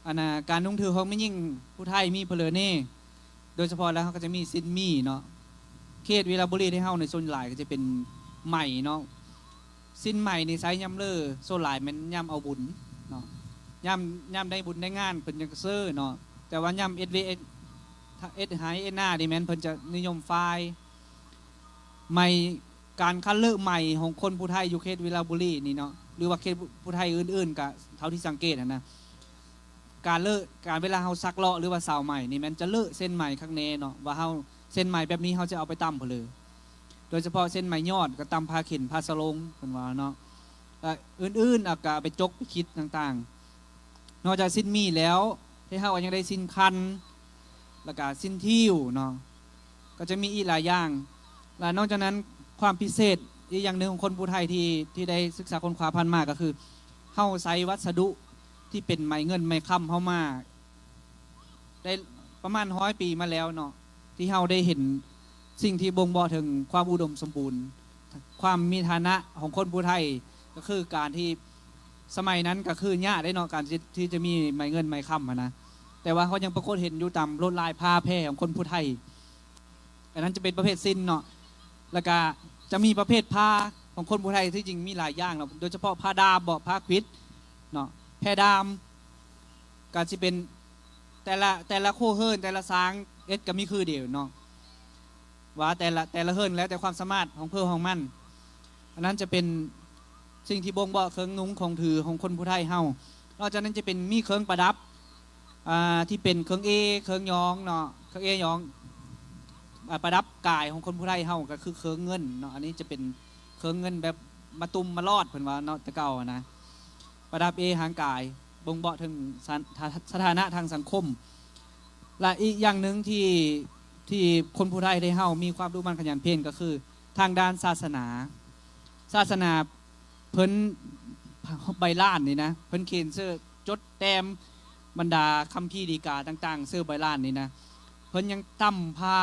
ອັນນ່າ ການນຸ່ງຖືຂອງແມ່ຍິງຜູ້ໄທມີເພີເລີແດ່? ໂດຍສະເພາະແລ້ວເຮົາກໍຈະມີສິ້ນໝີ່ເນາະ, ເຂດວິລະບູລີໃນເຮົາໃນສ່ວນຫຼາຍກໍຈະເປັນໄໝເນາະ. ສິ້ນໄໝນີ້ໃຊ້ຍາມເລີ ສ່ວນຫຼາຍແມ່ນຍາມເອົາບຸນເນາະ, ຍາມ ຍາມໄດ້ບຸນໄດ້ງານເພິ່ນຈັ່ງເຊີເນາະ. ແຕ່ວ່າຍາມເຮັດວຽກ ເຮັດໄຮ່ເຮັດນານີ້ແມ່ນເພິ່ນຈະນິຍົມຝ້າຍໄໝ. ການຄັດເລືອກໄໝຂອງຄົນຜູ້ໄທຢູ່ເຂດວິລະບູລີນີ້ເນາະ ຫຼືວ່າເຂດຜູ້ໄທອື່ນໆ ກະເທົ່າທີ່ສັງເກດຫັ້ນນະ ການເລີກ ການເວລາເຮົາສັກເລາະ ຫຼືວ່າສາວໄໝນີ້ ແມ່ນຈະເລີກເສັ້ນໄໝຄັກແນ່ເນາະ ວ່າເຮົາເສັ້ນໄໝແບບນີ້ເຮົາຈະເອົາໄປຕ່ຳເພີເລີ. ໂດຍສະເພາະເສັ້ນໄໝຍອດ ກໍຕ່ຳຜ້າເຂັນ ຜ້າສະໂລງ ເພິ່ນວ່າເນາະ ແລະ ອື່ນໆ ອາ ກໍເອົາໄປຈົກໄປຄິດຕ່າງໆ. ນອກຈາກສິ້ນໝີ່ແລ້ວ ທີ່ເຮົາກໍຍັງໄດ້ສິ້ນຄັນ ແລ້ວກໍສິ້ນທິ້ວເນາະ ກໍຈະມີອີກຫຼາຍຢ່າງ. ແລະ ນອກຈາກນັ້ນ ຄວາມພິເສດອີກຢ່າງໜຶ່ງຂອງຄົນຜູ້ໄທທີ່ ທີ່ໄດ້ສຶກສາຄົ້ນຄວ້າຜ່ານມາ ກໍຄືເຮົາໃຊ້ວັດສະດຸທີ່ເປັນໄມ້ເງິນໄມ້ຄຳເຮົາມາ ໄດ້ປະມານຮ້ອຍປີມາແລ້ວເນາະ ທີ່ເຮົາໄດ້ເຫັນສິ່ງທີ່ບົ່ງບອກເຖິງຄວາມອຸດົມສົມບູນ ຄວາມມີຖານະຂອງຄົນຜູ້ໄທ ກໍຄືການທີ່ສະໄໝນັ້ນກໍຄືຍາກເດ້ເນາະ ການທີ່ ທີ່ຈະມີໄມ້ເງິນໄມ້ຄຳຫັ້ນນະ. ແຕ່ວ່າເຮົາຍັງປາກົດເຫັນຢູ່ຕາມລວດລາຍຜ້າແພຂອງຄົນຜູ້ໄທ. ອັນນັ້ນຈະເປັນປະເພດສິ້ນເນາະ ແລ້ວກະຈະມີປະເພດຜ້າຂອງຄົນຜູ້ໄທ ທີ່ຈິງມີຫຼາຍຢ່າງເນາະ ໂດຍສະເພາະຜ້າດາມບໍ ຜ້າຂວິດເນາະ ແພດາມ ກະຊິເປັນແຕ່ລະ ແຕ່ລະຄົວເຮືອນ ແຕ່ລະຊາງເຮັດກະມີຄືດຽວເນາະ ວ່າແຕ່ລະ ແຕ່ລະເຮືອນແລ້ວແຕ່ຄວາມສາມາດຂອງເພິ່ນຂອງມັນ. ອັນນັ້ນຈະເປັນສິ່ງທີ່ບົ່ງບອກເຄື່ອງນຸ່ງຂອງຖືຂອງຄົນຜູ້ໄທເຮົາ. ນອກຈາກນັ້ນຈະເປັນມີເຄື່ອງປະດັບ ອ່າ ທີ່ເປັນເຄື່ອງເອ ເຄື່ອງຢອງເນາະ ເຄື່ອງເອຢອງ ອ່າ ປະດັບກາຍຂອງຄົນຜູ້ໄທເຮົາກໍຄືເຄື່ອງເງິນເນາະ. ອັນນີ້ຈະເປັນເຄື່ອງເງິນແບບມາຕຸ້ມມາຫຼອດ ເພິ່ນວ່າເນາະ ແຕ່ເກົ່ານະ ປະດັບເອຮ່າງກາຍ ບົ່ງບອກເຖິງສະ ສະຖານະທາງສັງຄົມ. ແລະ ອີກຢ່າງໜຶ່ງທີ່ ທີ່ຄົນຜູ້ໄທໄທເຮົາມີຄວາມດຸໝັ່ນຂະຫຍັນພຽນ ກໍຄືທາງດ້ານສາສະໜາ. ສາສະໜາເພິ່ນ ໃບລານນີ້ນະ ເພິ່ນຂຽນເສີ ຈົດແຕ້ມບັນດາຄຳພີດີກາຕ່າງໆ ເສີໃບລານນີ້ນະ ເພິ່ນຍັງຕ່ຳຜ້າ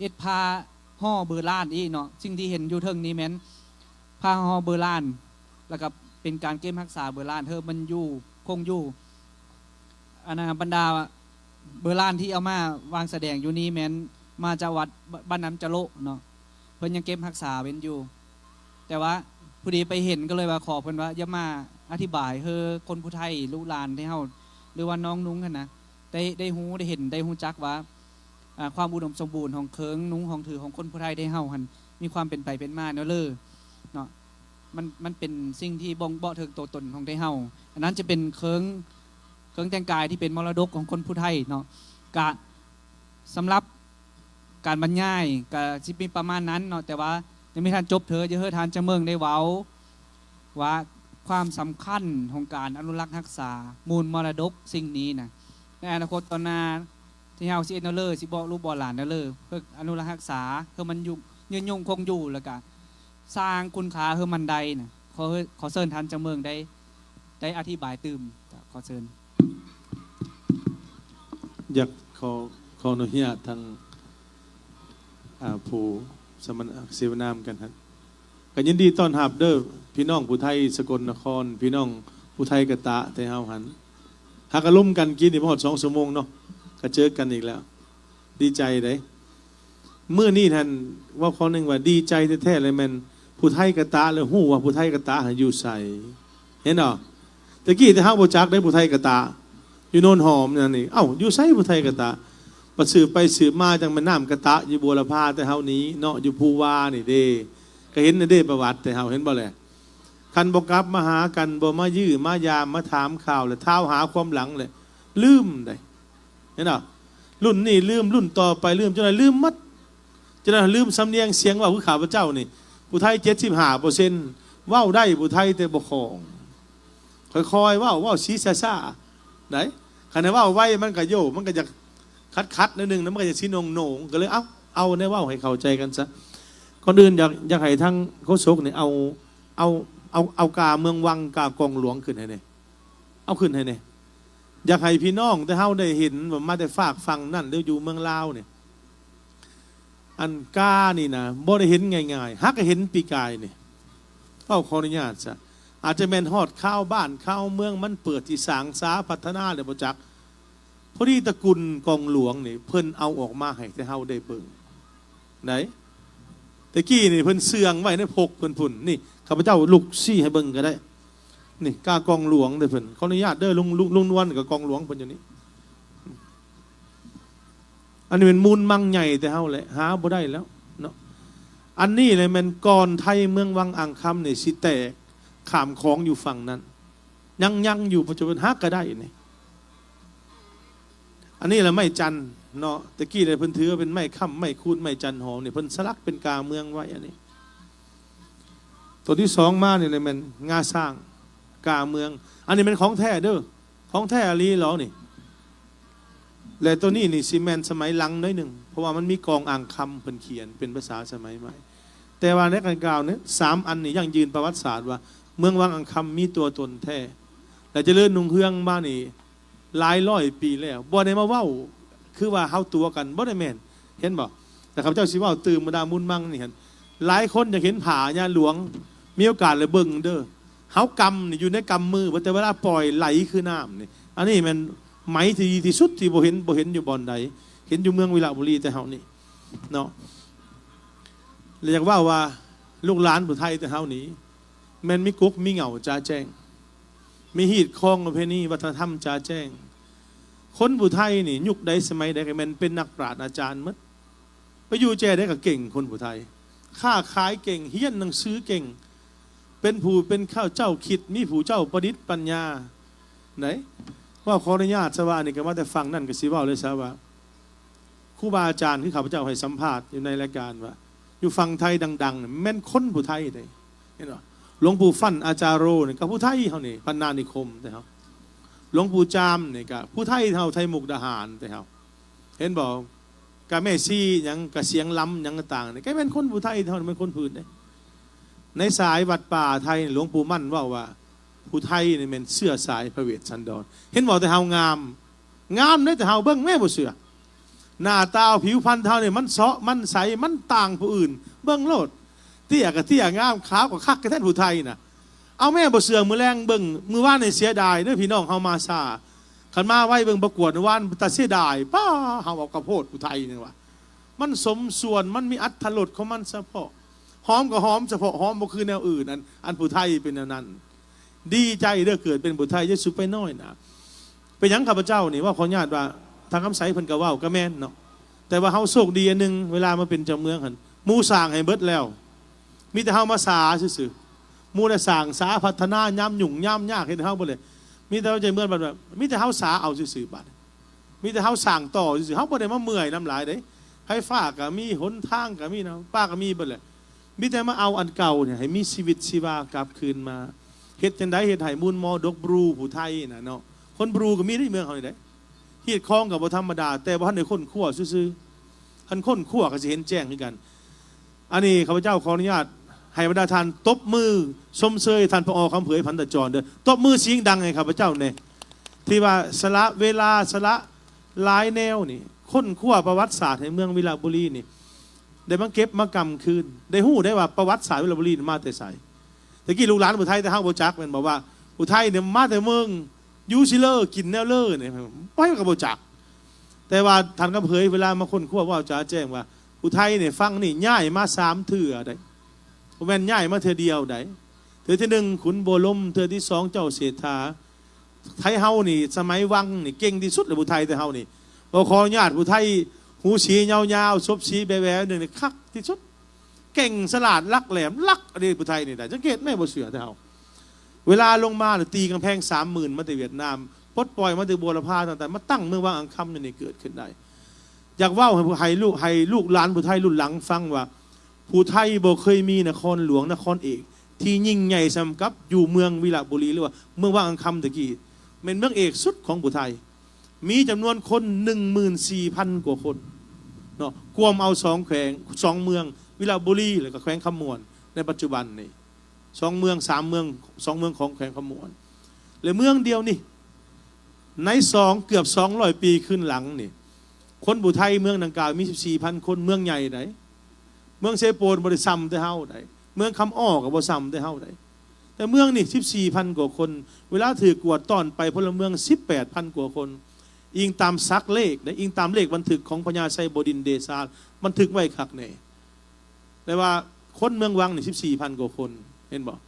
ເຮັດຜ້າຫໍ່ເບີລານອີກເນາະ. ສິ່ງທີ່ເຫັນຢູ່ເທິງນີ້ແມ່ນຜ້າຫໍ່ເບີລານ ແລ້ວກໍເປັນການເກັບຮັກສາເບີລານ ເຮີມັນຢູ່ ຄົງຢູ່. ອັນນ່າ ບັນດາເບີລານທີ່ເອົາມາວາງສະແດງຢູ່ນີ້ແມ່ນມາຈາກວັດ ບ- ບ້ານນ້ຳຈະໂລະເນາະ ເພິ່ນຍັງເກັບຮັກສາເປັນຢູ່. ແຕ່ວ່າພໍດີໄປເຫັນກໍເລີຍວ່າຂໍເພິ່ນວ່າຢ່າມາອະທິບາຍເຮີຄົນຜູ້ໄທລູກຫຼານໃຫ້ເຮົາ ຫຼືວ່ານ້ອງນຸ່ງຫັ້ນນະ ໄດ້ ໄດ້ຮູ້ໄດ້ເຫັນໄດ້ຮູ້ຈັກວ່າ ອ່າ ຄວາມອຸດົມສົມບູນຂອງເຄື່ອງນຸ່ງຂອງຖືຂອງຄົນຜູ້ໄທໄທເຮົາຫັ້ນ ມີຄວາມເປັນໄປເປັນມາແນວເລີເນາະ. ມັນ ມັນເປັນສິ່ງທີ່ບົ່ງບອກເຖິງໂຕຕົນຂອງໄທເຮົາ. ອັນນັ້ນຈະເປັນເຄື່ອງ ເຄື່ອງແຕ່ງກາຍທີ່ເປັນມໍລະດົກຂອງຄົນຜູ້ໄທເນາະ. ກະສຳລັບການບັນຍາຍກະຊິມີປະມານນັ້ນເນາະ, ແຕ່ວ່າຍັງບໍ່ທັນຈົບເທື່ອ, ຢາກໃຫ້ທ່ານເຈົ້າເມືອງໄດ້ເວົ້າວ່າຄວາມສຳຄັນຂອງການອະນຸລັກຮັກສາມູນມໍລະດົກສິ່ງນີ້ນະ, ໃນອະນາຄົດຕອນໜ້າ ທີ່ເຮົາຊິເຮັດແນວເລີ ຊິບອກລູກບອກຫຼານແນວເລີ ເພື່ອອະນຸລັກຮັກສາ ເພື່ອມັນຢູ່ ຍືນຍົງຄົງຢູ່ ແລ້ວກະສ້າງຄຸນຄ່າໃຫ້ມັນໄດ້ນະ. ຂໍ ຂໍເຊີນທ່ານເຈົ້າເມືອງໄດ້ ໄດ້ອະທິບາຍຕື່ມ. ຂໍເຊີນ. ຢາກຂໍ ຂໍອະນຸຍາດທາງ ອ່າ ຜູ້ສະມະນະເສວະນານຳກັນຫັ້ນ ກໍຍິນດີຕ້ອນຮັບເດີ້ ພີ່ນ້ອງຜູ້ໄທສະກົນນະຄອນ ພີ່ນ້ອງຜູ້ໄທກະຕະແທ້ເຮົາຫັ້ນ ຫາກະລົມກັນກິນນີ້ບໍ່ຮອດສອງຊົ່ວໂມງເນາະ ກະເຈີກັນອີກແລ້ວ ດີໃຈເດ້. ມື້ນີ້ຫັ້ນເວົ້າຂໍ້ໜຶ່ງວ່າດີໃຈແທ້ໆ ແລະແມ່ນຜູ້ໄທກະຕະ ແລະຮູ້ວ່າຜູ້ໄທກະຕະຫັ້ນຢູ່ໃສ ເຫັນບໍ່? ແຕ່ກີ້ແຕ່ເຮົາບໍ່ຈັກເດ້ ຜູ້ໄທກະຕະ ຢູ່ໂນນຫອມນັ້ນນີ້ ເອົ້າ ຢູ່ໃສຜູ້ໄທກະຕະ? ບັດສືບໄປສືບມາ ຈັ່ງແມ່ນນ້ຳກະຕະຢູ່ບົວລະພາແຕ່ເຮົານີ້ເນາະ ຢູ່ພູວານີ້ເດ້ ກະເຫັນແລ້ວເດ້ປະຫວັດແຕ່ເຮົາ ເຫັນບໍ່ແລະ? ຄັນບໍ່ກັບມາຫາກັນ ບໍ່ມາຢ້ມມາຢາມ ມາຖາມຂ່າວ ແລະທ້າວຫາຄວາມຫຼັງ ແລະລືມໄດ໋ ເຫັນບໍ່? ລຸ້ນນີ້ລືມ ລຸ້ນຕໍ່ໄປລືມ ຈົນໄດ້ລືມໝົດ ຈະໄດ້ລືມສຳນຽງສຽງເວົ້າຄືຂ້າພະເຈົ້ານີ້ ຜູ້ໄທເຈັດສິບຫ້າເປີເຊັນ ເວົ້າໄດ້ຜູ້ໄທແຕ່ບໍ່ຄ່ອງ ຄ່ອຍໆເວົ້າ ເວົ້າຊິຊ້າໆ ໄດ໋ ຄັນໃຫ້ເວົ້າໄວມັນກະໂຍ ມັນກະຢາກຂັດໆໜ້ອຍໜຶ່ງ ແລ້ວມັນກະຢາກຊິໜົງໆ ກະເລີຍເອົາ ເອົາແນວເວົ້າໃຫ້ເຂົ້າໃຈກັນຊະ. ກ່ອນອື່ນຢາກ ຢາກໃຫ້ທາງໂຄສົກນີ້ເອົາ ເອົາ ເອົາ ເອົາກາເມືອງວັງ ກາກອງຫຼວງຂຶ້ນໃຫ້ແດ່ ເອົາຂຶ້ນໃຫ້ແດ່. ຢາກໃຫ້ພີ່ນ້ອງແຕ່ເຮົາໄດ້ເຫັນວ່າມາແຕ່ຟາກຝັ່ງນັ້ນ ຫຼືຢູ່ເມືອງລາວນີ້ ອັນການີ້ນະ ບໍ່ໄດ້ເຫັນງ່າຍໆ ຫາກະເຫັນປີກາຍນີ້ ເວົ້າຂໍອະນຸຍາດຊະ ອາດຈະແມ່ນຮອດຄາວບ້ານຄາວເມືອງ ມັນເປີດທີ່ສ້າງສາພັດທະນາແລ້ວບໍ່ຈັກ. ພໍດີຕະກຸນກອງຫຼວງນີ້ ເພິ່ນເອົາອອກມາໃຫ້ແຕ່ເຮົາໄດ້ເບິ່ງ ໄດ໋ ແຕ່ກີ້ນີ້ເພິ່ນເຊື່ອງໄວ້ໃນພົກເພິ່ນພຸ້ນ ນີ້ ຂ້າພະເຈົ້າລຸກຊີ້ໃຫ້ເບິ່ງກໍໄດ້ ນີ້ກາກອງຫຼວງເດ້ເພິ່ນ ຂໍອະນຸຍາດເດີ ລຸງ ລຸງ ລຸງນວນກະກອງຫຼວງເພິ່ນຢູ່ນີ້ ອັນນີ້ແມ່ນມູນມັງໃຫຍ່ແຕ່ເຮົາແຫຼະ ຫາບໍ່ໄດ້ແລ້ວເນາະ. ອັນນີ້ແຫຼະແມ່ນກ່ອນໄທເມືອງວັງອ່າງຄຳນີ້ຊິແຕກ ຂ້າມຂອງຢູ່ຝັ່ງນັ້ນ ຍັງ ຍັງຢູ່ປັດຈຸບັນ ຫາກະໄດ້ນີ້. ອັນນີ້ລະໄມ້ຈັນເນາະ ແຕ່ກີ້ລະເພິ່ນຖືວ່າເປັນໄມ້ຄ້ຳ ໄມ້ຄູດ ໄມ້ຈັນຫອມນີ້ ເພິ່ນສະຫຼັກເປັນກາເມືອງໄວ້ ອັນນີ້. ໂຕທີສອງມານີ້ລະແມ່ນງາຊ້າງ ກາເມືອງ ອັນນີ້ແມ່ນຂອງແທ້ເດີ ຂອງແທ້ອີ່ຫຼີເລີຍນີ້ ແລະໂຕນີ້ນີ້ຊິແມ່ນສະໄໝຫຼັງໜ້ອຍໜຶ່ງ ເພາະວ່າມັນມີກອງອ່າງຄຳ ເພິ່ນຂຽນເປັນພາສາສະໄໝໃໝ່. ແຕ່ວ່າໃນການກ່າວນີ້ ສາມອັນນີ້ຢັ້ງຢືນປະຫວັດສາດວ່າ ເມືອງວັງອ່າງຄຳມີຕົວຕົນແທ້ ແລະຈະເລີນຮຸ່ງເຮືອງມານີ້ ຫຼາຍຮ້ອຍປີແລ້ວ ບໍ່ໄດ້ມາເວົ້າຄືວ່າເຮົາຕົວະກັນ ບໍ່ໄດ້ແມ່ນ ເຫັນບໍ່? ແຕ່ຂ້າພະເຈົ້າຊິເວົ້າຕື່ມບັນດາມູນມັງນີ້ຫັ້ນ ຫຼາຍຄົນຢາກເຫັນຜ້າຍາຫຼວງ ມີໂອກາດແລ້ວເບິ່ງເດີ ເຮົາກຳນີ້ຢູ່ໃນກຳມື ແຕ່ເວລາປ່ອຍໄຫຼຄືນ້ຳນີ້ ອັນນີ້ແມ່ນໄໝທີ່ດີທີ່ສຸດທີ່ບໍ່ເຫັນ ບໍ່ເຫັນຢູ່ບ່ອນໃດ ເຫັນຢູ່ເມືອງວິລະບູລີແຕ່ເຮົານີ້ເນາະ. ແລະຢາກເວົ້າວ່າ ລູກຫຼານຜູ້ໄທແຕ່ເຮົານີ້ ແມ່ນມີກົກມີເຫງົ້າຈະແຈ້ງ ມີຮີດຄອງປະເພນີວັດທະນະທຳຈະແຈ້ງ. ຄົນຜູ້ໄທນີ້ ຍຸກໃດສະໄໝໃດກະແມ່ນເປັນນັກປາດອາຈານໝົດ ໄປຢູ່ແຈໃດກະເກັ່ງຄົນຜູ້ໄທ ຄ້າຂາຍເກັ່ງ ຮຽນໜັງສືເກັ່ງ ເປັນຜູ້ເປັນເຈົ້າຄິດ ມີຜູ້ເຈົ້າປະດິດປັນຍາ ໄດ໋. ເວົ້າຂໍອະນຸຍາດຊະວ່າ ອັນນີ້ກະມາແຕ່ຝັ່ງນັ້ນ ກະຊິເວົ້າເລີຍຊະວ່າ ຄູບາອາຈານຄືຂ້າພະເຈົ້າໃຫ້ສຳພາດຢູ່ໃນລາຍການວ່າ ຢູ່ຝັ່ງໄທດັງໆ ແມ່ນຄົນຜູ້ໄທເດ້ ເຫັນບໍ່? ຫຼວງປູ່ຟັ່ນອາຈາໂຣນີ້ກະຜູ້ໄທເຮົານີ້ ພັນນານິຄົມແຕ່ເຮົາ ຫຼວງປູ່ຈາມນີ້ກະຜູ້ໄທເຮົາ ໄທມຸກດາຫານແຕ່ເຮົາ ເຫັນບໍ່? ກະແມ່ຊີຫຍັງ ກະສຽງລຳຫຍັງຕ່າງໆນີ້ ກະແມ່ນຄົນຜູ້ໄທເຮົາ ແມ່ນຄົນພື້ນເດ້. ໃນສາຍວັດປ່າໄທ ຫຼວງປູ່ໝັ້ນເວົ້າວ່າ ຜູ້ໄທນີ້ແມ່ນເຊື້ອສາຍພະເວດສັນດອນ ເຫັນບໍ່? ແຕ່ເຮົາງາມ ງາມເດ້ ແຕ່ເຮົາເບິ່ງແມ້ບໍ່ເຊື່ອ ໜ້າຕາຜິວພັນເຮົານີ້ ມັນເຊາະ ມັນໃສ ມັນຕ່າງຜູ້ອື່ນ ເບິ່ງໂລດ ເຕ້ຍກະເຕ້ຍ ງາມ ຂາວກະຄັກ ກະແທ້ນຜູ້ໄທນະ ເອົາແມ້ບໍ່ເຊື່ອ ມື້ແລງເບິ່ງ ມື້ວານນີ້ເສຍດາຍເດີ ພີ່ນ້ອງເຮົາມາຊ້າ ຄັນມາໄວເບິ່ງປະກວດມື້ວານ ຕາເສຍດາຍ ປ້າ ເຮົາເອົາກະໂພດຜູ້ໄທນີ້ວ່າ ມັນສົມສ່ວນ ມັນມີອັດຖະລົດຂອງມັນສະເພາະ ຫອມກະຫອມສະເພາະ ຫອມບໍ່ຄືແນວອື່ນ ອັນ ອັນຜູ້ໄທເປັນແນວນັ້ນ. ດີໃຈເດີ ເກີດເປັນຜູ້ໄທ ຢ່າສູ່ໄປນ້ອຍໜ້າ. ເປັນຫຍັງຂ້າພະເຈົ້ານີ້ ເວົ້າຂໍອະນຸຍາດວ່າ ທ່ານຄຳໃສເພິ່ນກະເວົ້າກະແມ່ນເນາະ ແຕ່ວ່າເຮົາໂຊກດີອັນໜຶ່ງ ເວລາມາເປັນເຈົ້າເມືອງຫັ້ນ ໝູ່ສ້າງໃຫ້ເບິດແລ້ວ ມີແຕ່ເຮົາມາສາຊື່ໆ ໝູ່ໄດ້ສ້າງສາພັດທະນາ ຍາມຫຍຸ້ງຍາມຍາກເຮັດໃຫ້ເຮົາເບິດເລີຍ ມີແຕ່ເຈົ້າເມືອງບັດວ່າ ມີແຕ່ເຮົາສາເອົາຊື່ໆ ບາດນີ້ ມີແຕ່ເຮົາສ້າງຕໍ່ຊື່ໆ ເຮົາບໍ່ໄດ້ມາເມື່ອຍນຳຫຼາຍເດ້ ໄຟຟ້າກະມີ ຫົນທາງກະມີ ນ້ຳປະປາກະມີເບິດແຫຼະ ມີແຕ່ມາເອົາອັນເກົ່ານີ້ໃຫ້ມີຊີວິດຊີວາກັບຄືນມາ ເຮັດຈັ່ງໃດເຮັດໃຫ້ມູນມໍດົກບຣູຜູ້ໄທນະເນາະ ຄົນບຣູກະມີໃນເມືອງເຮົານີ້ເດ້ ຮີດຄອງກະບໍ່ທຳມະດາ ແຕ່ບໍ່ທັນໄດ້ຄົ້ນຄວ້າຊື່ໆ ຄັນຄົ້ນຄວ້າກະຊິເຫັນແຈ້ງຄືກັນ. ອັນນີ້ຂ້າພະເຈົ້າຂໍອະນຸຍາດໃຫ້ບັນດາທ່ານຕົບມືຊົມເຊີຍທ່ານ ຜອ ຄຳເຜີຍ ພັນຕະຈອນ ເດີ ຕົບມືສຽງດັງໃຫ້ຂ້າພະເຈົ້າແດ່ ທີ່ວ່າສະຫຼະເວລາ ສະຫຼະຫຼາຍແນວນີ້ ຄົ້ນຄວ້າປະຫວັດສາດໃຫ້ເມືອງວິລະບູລີນີ້ ໄດ້ມາເກັບມາກຳຄືນ ໄດ້ຮູ້ໄດ້ວ່າປະຫວັດສາດວິລະບູລີມາແຕ່ໃສ. ແຕ່ກີ້ລູກຫຼານຜູ້ໄທແຕ່ເຮົາບໍ່ຈັກແມ່ນບໍ່ ວ່າຜູ້ໄທນີ້ມາແຕ່ເມືອງຢູ່ຊິເລີ ກິນແນວເລີນີ້ ໃຜກໍບໍ່ຈັກ. ແຕ່ວ່າທ່ານຄຳເຜີຍເວລາມາຄົ້ນຄວ້າເວົ້າຈາແຈ້ງວ່າ ຜູ້ໄທນີ້ຝັ່ງນີ້ຍ້າຍມາສາມເທື່ອໄດ໋ ບໍ່ແມ່ນຍ້າຍມາເທື່ອດຽວໄດ໋. ເທື່ອທີໜຶ່ງຂຸນບົວລົມ ເທື່ອທີສອງເຈົ້າເສດຖາ. ໄທເຮົານີ້ສະໄໝວັງນີ້ເກັ່ງທີ່ສຸດແລ້ວ ຜູ້ໄທແຕ່ເຮົານີ້ ບໍ່ຂໍອະນຸຍາດ ຜູ້ໄທຫູສີຍາວໆ ສົບສີແບວໆ ໜຶ່ງນີ້ຄັກທີ່ສຸດ ເກັ່ງສະຫຼາດ ຫຼັກແຫຼມ ຫຼັກອັນນີ້ ຜູ້ໄທນີ້ໄດ້ ສັງເກດແມ້ບໍ່ເຊື່ອແຕ່ເຮົາ. ເວລາລົງມານີ້ຕີກຳແພງສາມໝື່ນ ມາແຕ່ຫວຽດນາມ ປົດປ່ອຍມາແຕ່ບົວລະພາຕ່າງໆ ມາຕັ້ງເມືອງວັງອັງຄຳຢູ່ນີ້ເກີດຂຶ້ນໄດ້. ຢາກເວົ້າໃຫ້ ໃຫ້ລູກ ໃຫ້ລູກຫຼານຜູ້ໄທລຸ້ນຫຼັງຟັງວ່າ ຜູ້ໄທບໍ່ເຄີຍມີນະຄອນຫຼວງ ນະຄອນເອກ ທີ່ຍິ່ງໃຫຍ່ສ່ຳກັບຢູ່ເມືອງວິລະບູລີ ຫຼືວ່າເມືອງວັງອັງຄຳແຕ່ກີ້ ແມ່ນເມືອງເອກສຸດຂອງຜູ້ໄທ ມີຈຳນວນຄົນໜຶ່ງໝື່ນສີ່ພັນກວ່າຄົນເນາະ ກວມເອົາສອງແຂວງ ສອງເມືອງ ວິລະບູລີ ແລ້ວກໍແຂວງຄຳມ່ວນໃນປັດຈຸບັນນີ້ ສອງເມືອງ ສາມເມືອງ ສອງເມືອງຂອງແຂວງຄຳມ່ວນ ແລະ ເມືອງດຽວນີ້ ໃນສອງ ເກືອບສອງຮ້ອຍປີຄືນຫຼັງນີ້ ຄົນຜູ້ໄທເມືອງດັ່ງກ່າວມີສິບສີ່ພັນຄົນ ເມືອງໃຫຍ່ໃດ໋. ເມືອງເຊໂປນບໍ່ໄດ້ສ່ຳແຕ່ເຮົາໃດ໋ ເມືອງຄຳອ້ອກໍບໍ່ສ່ຳແຕ່ເຮົາໃດ໋ ແຕ່ເມືອງນີ້ສິບສີ່ພັນກວ່າຄົນ ເວລາຖືກກວດຕ້ອນໄປ ພົນລະເມືອງສິບແປດພັນກວ່າຄົນ ອີງຕາມສັກເລກໃດ໋ ອີງຕາມເລກບັນທຶກຂອງພະຍາໄຊບໍດິນເດຊາ ບັນທຶກໄວ້ຄັກແນ່ ແຕ່ວ່າຄົນເມືອງວັງນີ້ສິບສີ່ພັນກວ່າຄົນ ເຫັນບໍ່?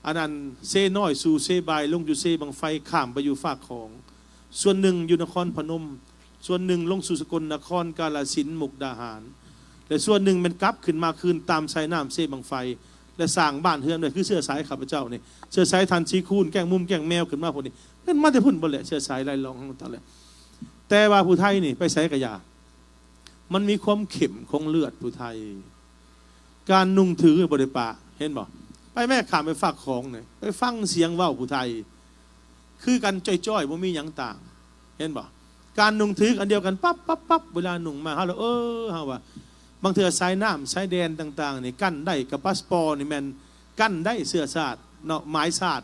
ອັນນັ້ນເຊນ້ອຍສູ່ເຊບາຍ ລົງຢູ່ເຊບັ້ງໄຟ ຂ້າມໄປຢູ່ຟາກຂອງ ສ່ວນໜຶ່ງຢູ່ນະຄອນພະນົມ ສ່ວນໜຶ່ງລົງສູ່ສະກົນນະຄອນ ກາລະສິນ ມຸກດາຫານ ແລະ ສ່ວນໜຶ່ງແມ່ນກັບຂຶ້ນມາຄືນຕາມສາຍນ້ຳເຊບັ້ງໄຟ ແລະ ສ້າງບ້ານເຮືອນໄວ້ ຄືເຊື້ອສາຍຂ້າພະເຈົ້ານີ້ ເຊື້ອສາຍທ່ານສີຄູນ ແກ້ງມຸມ ແກ້ງແມວ ຂຶ້ນມາພຸ້ນນີ້ ເປັນມາແຕ່ພຸ້ນເບິດແຫຼະ ເຊື້ອສາຍລາຍລອງຂອງທ່ານແຫຼະ. ແຕ່ວ່າຜູ້ໄທນີ້ໄປໃສກະຢ່າ ມັນມີຄວາມເຂັ້ມຂອງເລືອດຜູ້ໄທ ການນຸ່ງຖືບໍ່ໄດ້ປະ ເຫັນບໍ່? ໄປແມ້ຂ້າມໄປຟາກຂອງນີ້ ໄປຟັງສຽງເວົ້າຜູ້ໄທ ຄືກັນຈ້ອຍໆ ບໍ່ມີຫຍັງຕ່າງ ເຫັນບໍ່? ການນຸ່ງຖືອັນດຽວກັນປັບໆໆ ເວລານຸ່ງມາ ເຮົາລະ ເອີ ເຮົາວ່າ ບາງເທື່ອສາຍນ້ຳສາຍແດນຕ່າງໆນີ້ກັ້ນໄດ້ ກະປາສປອນີ້ແມ່ນກັ້ນໄດ້ເຊື້ອຊາດເນາະ ໝາຍຊາດ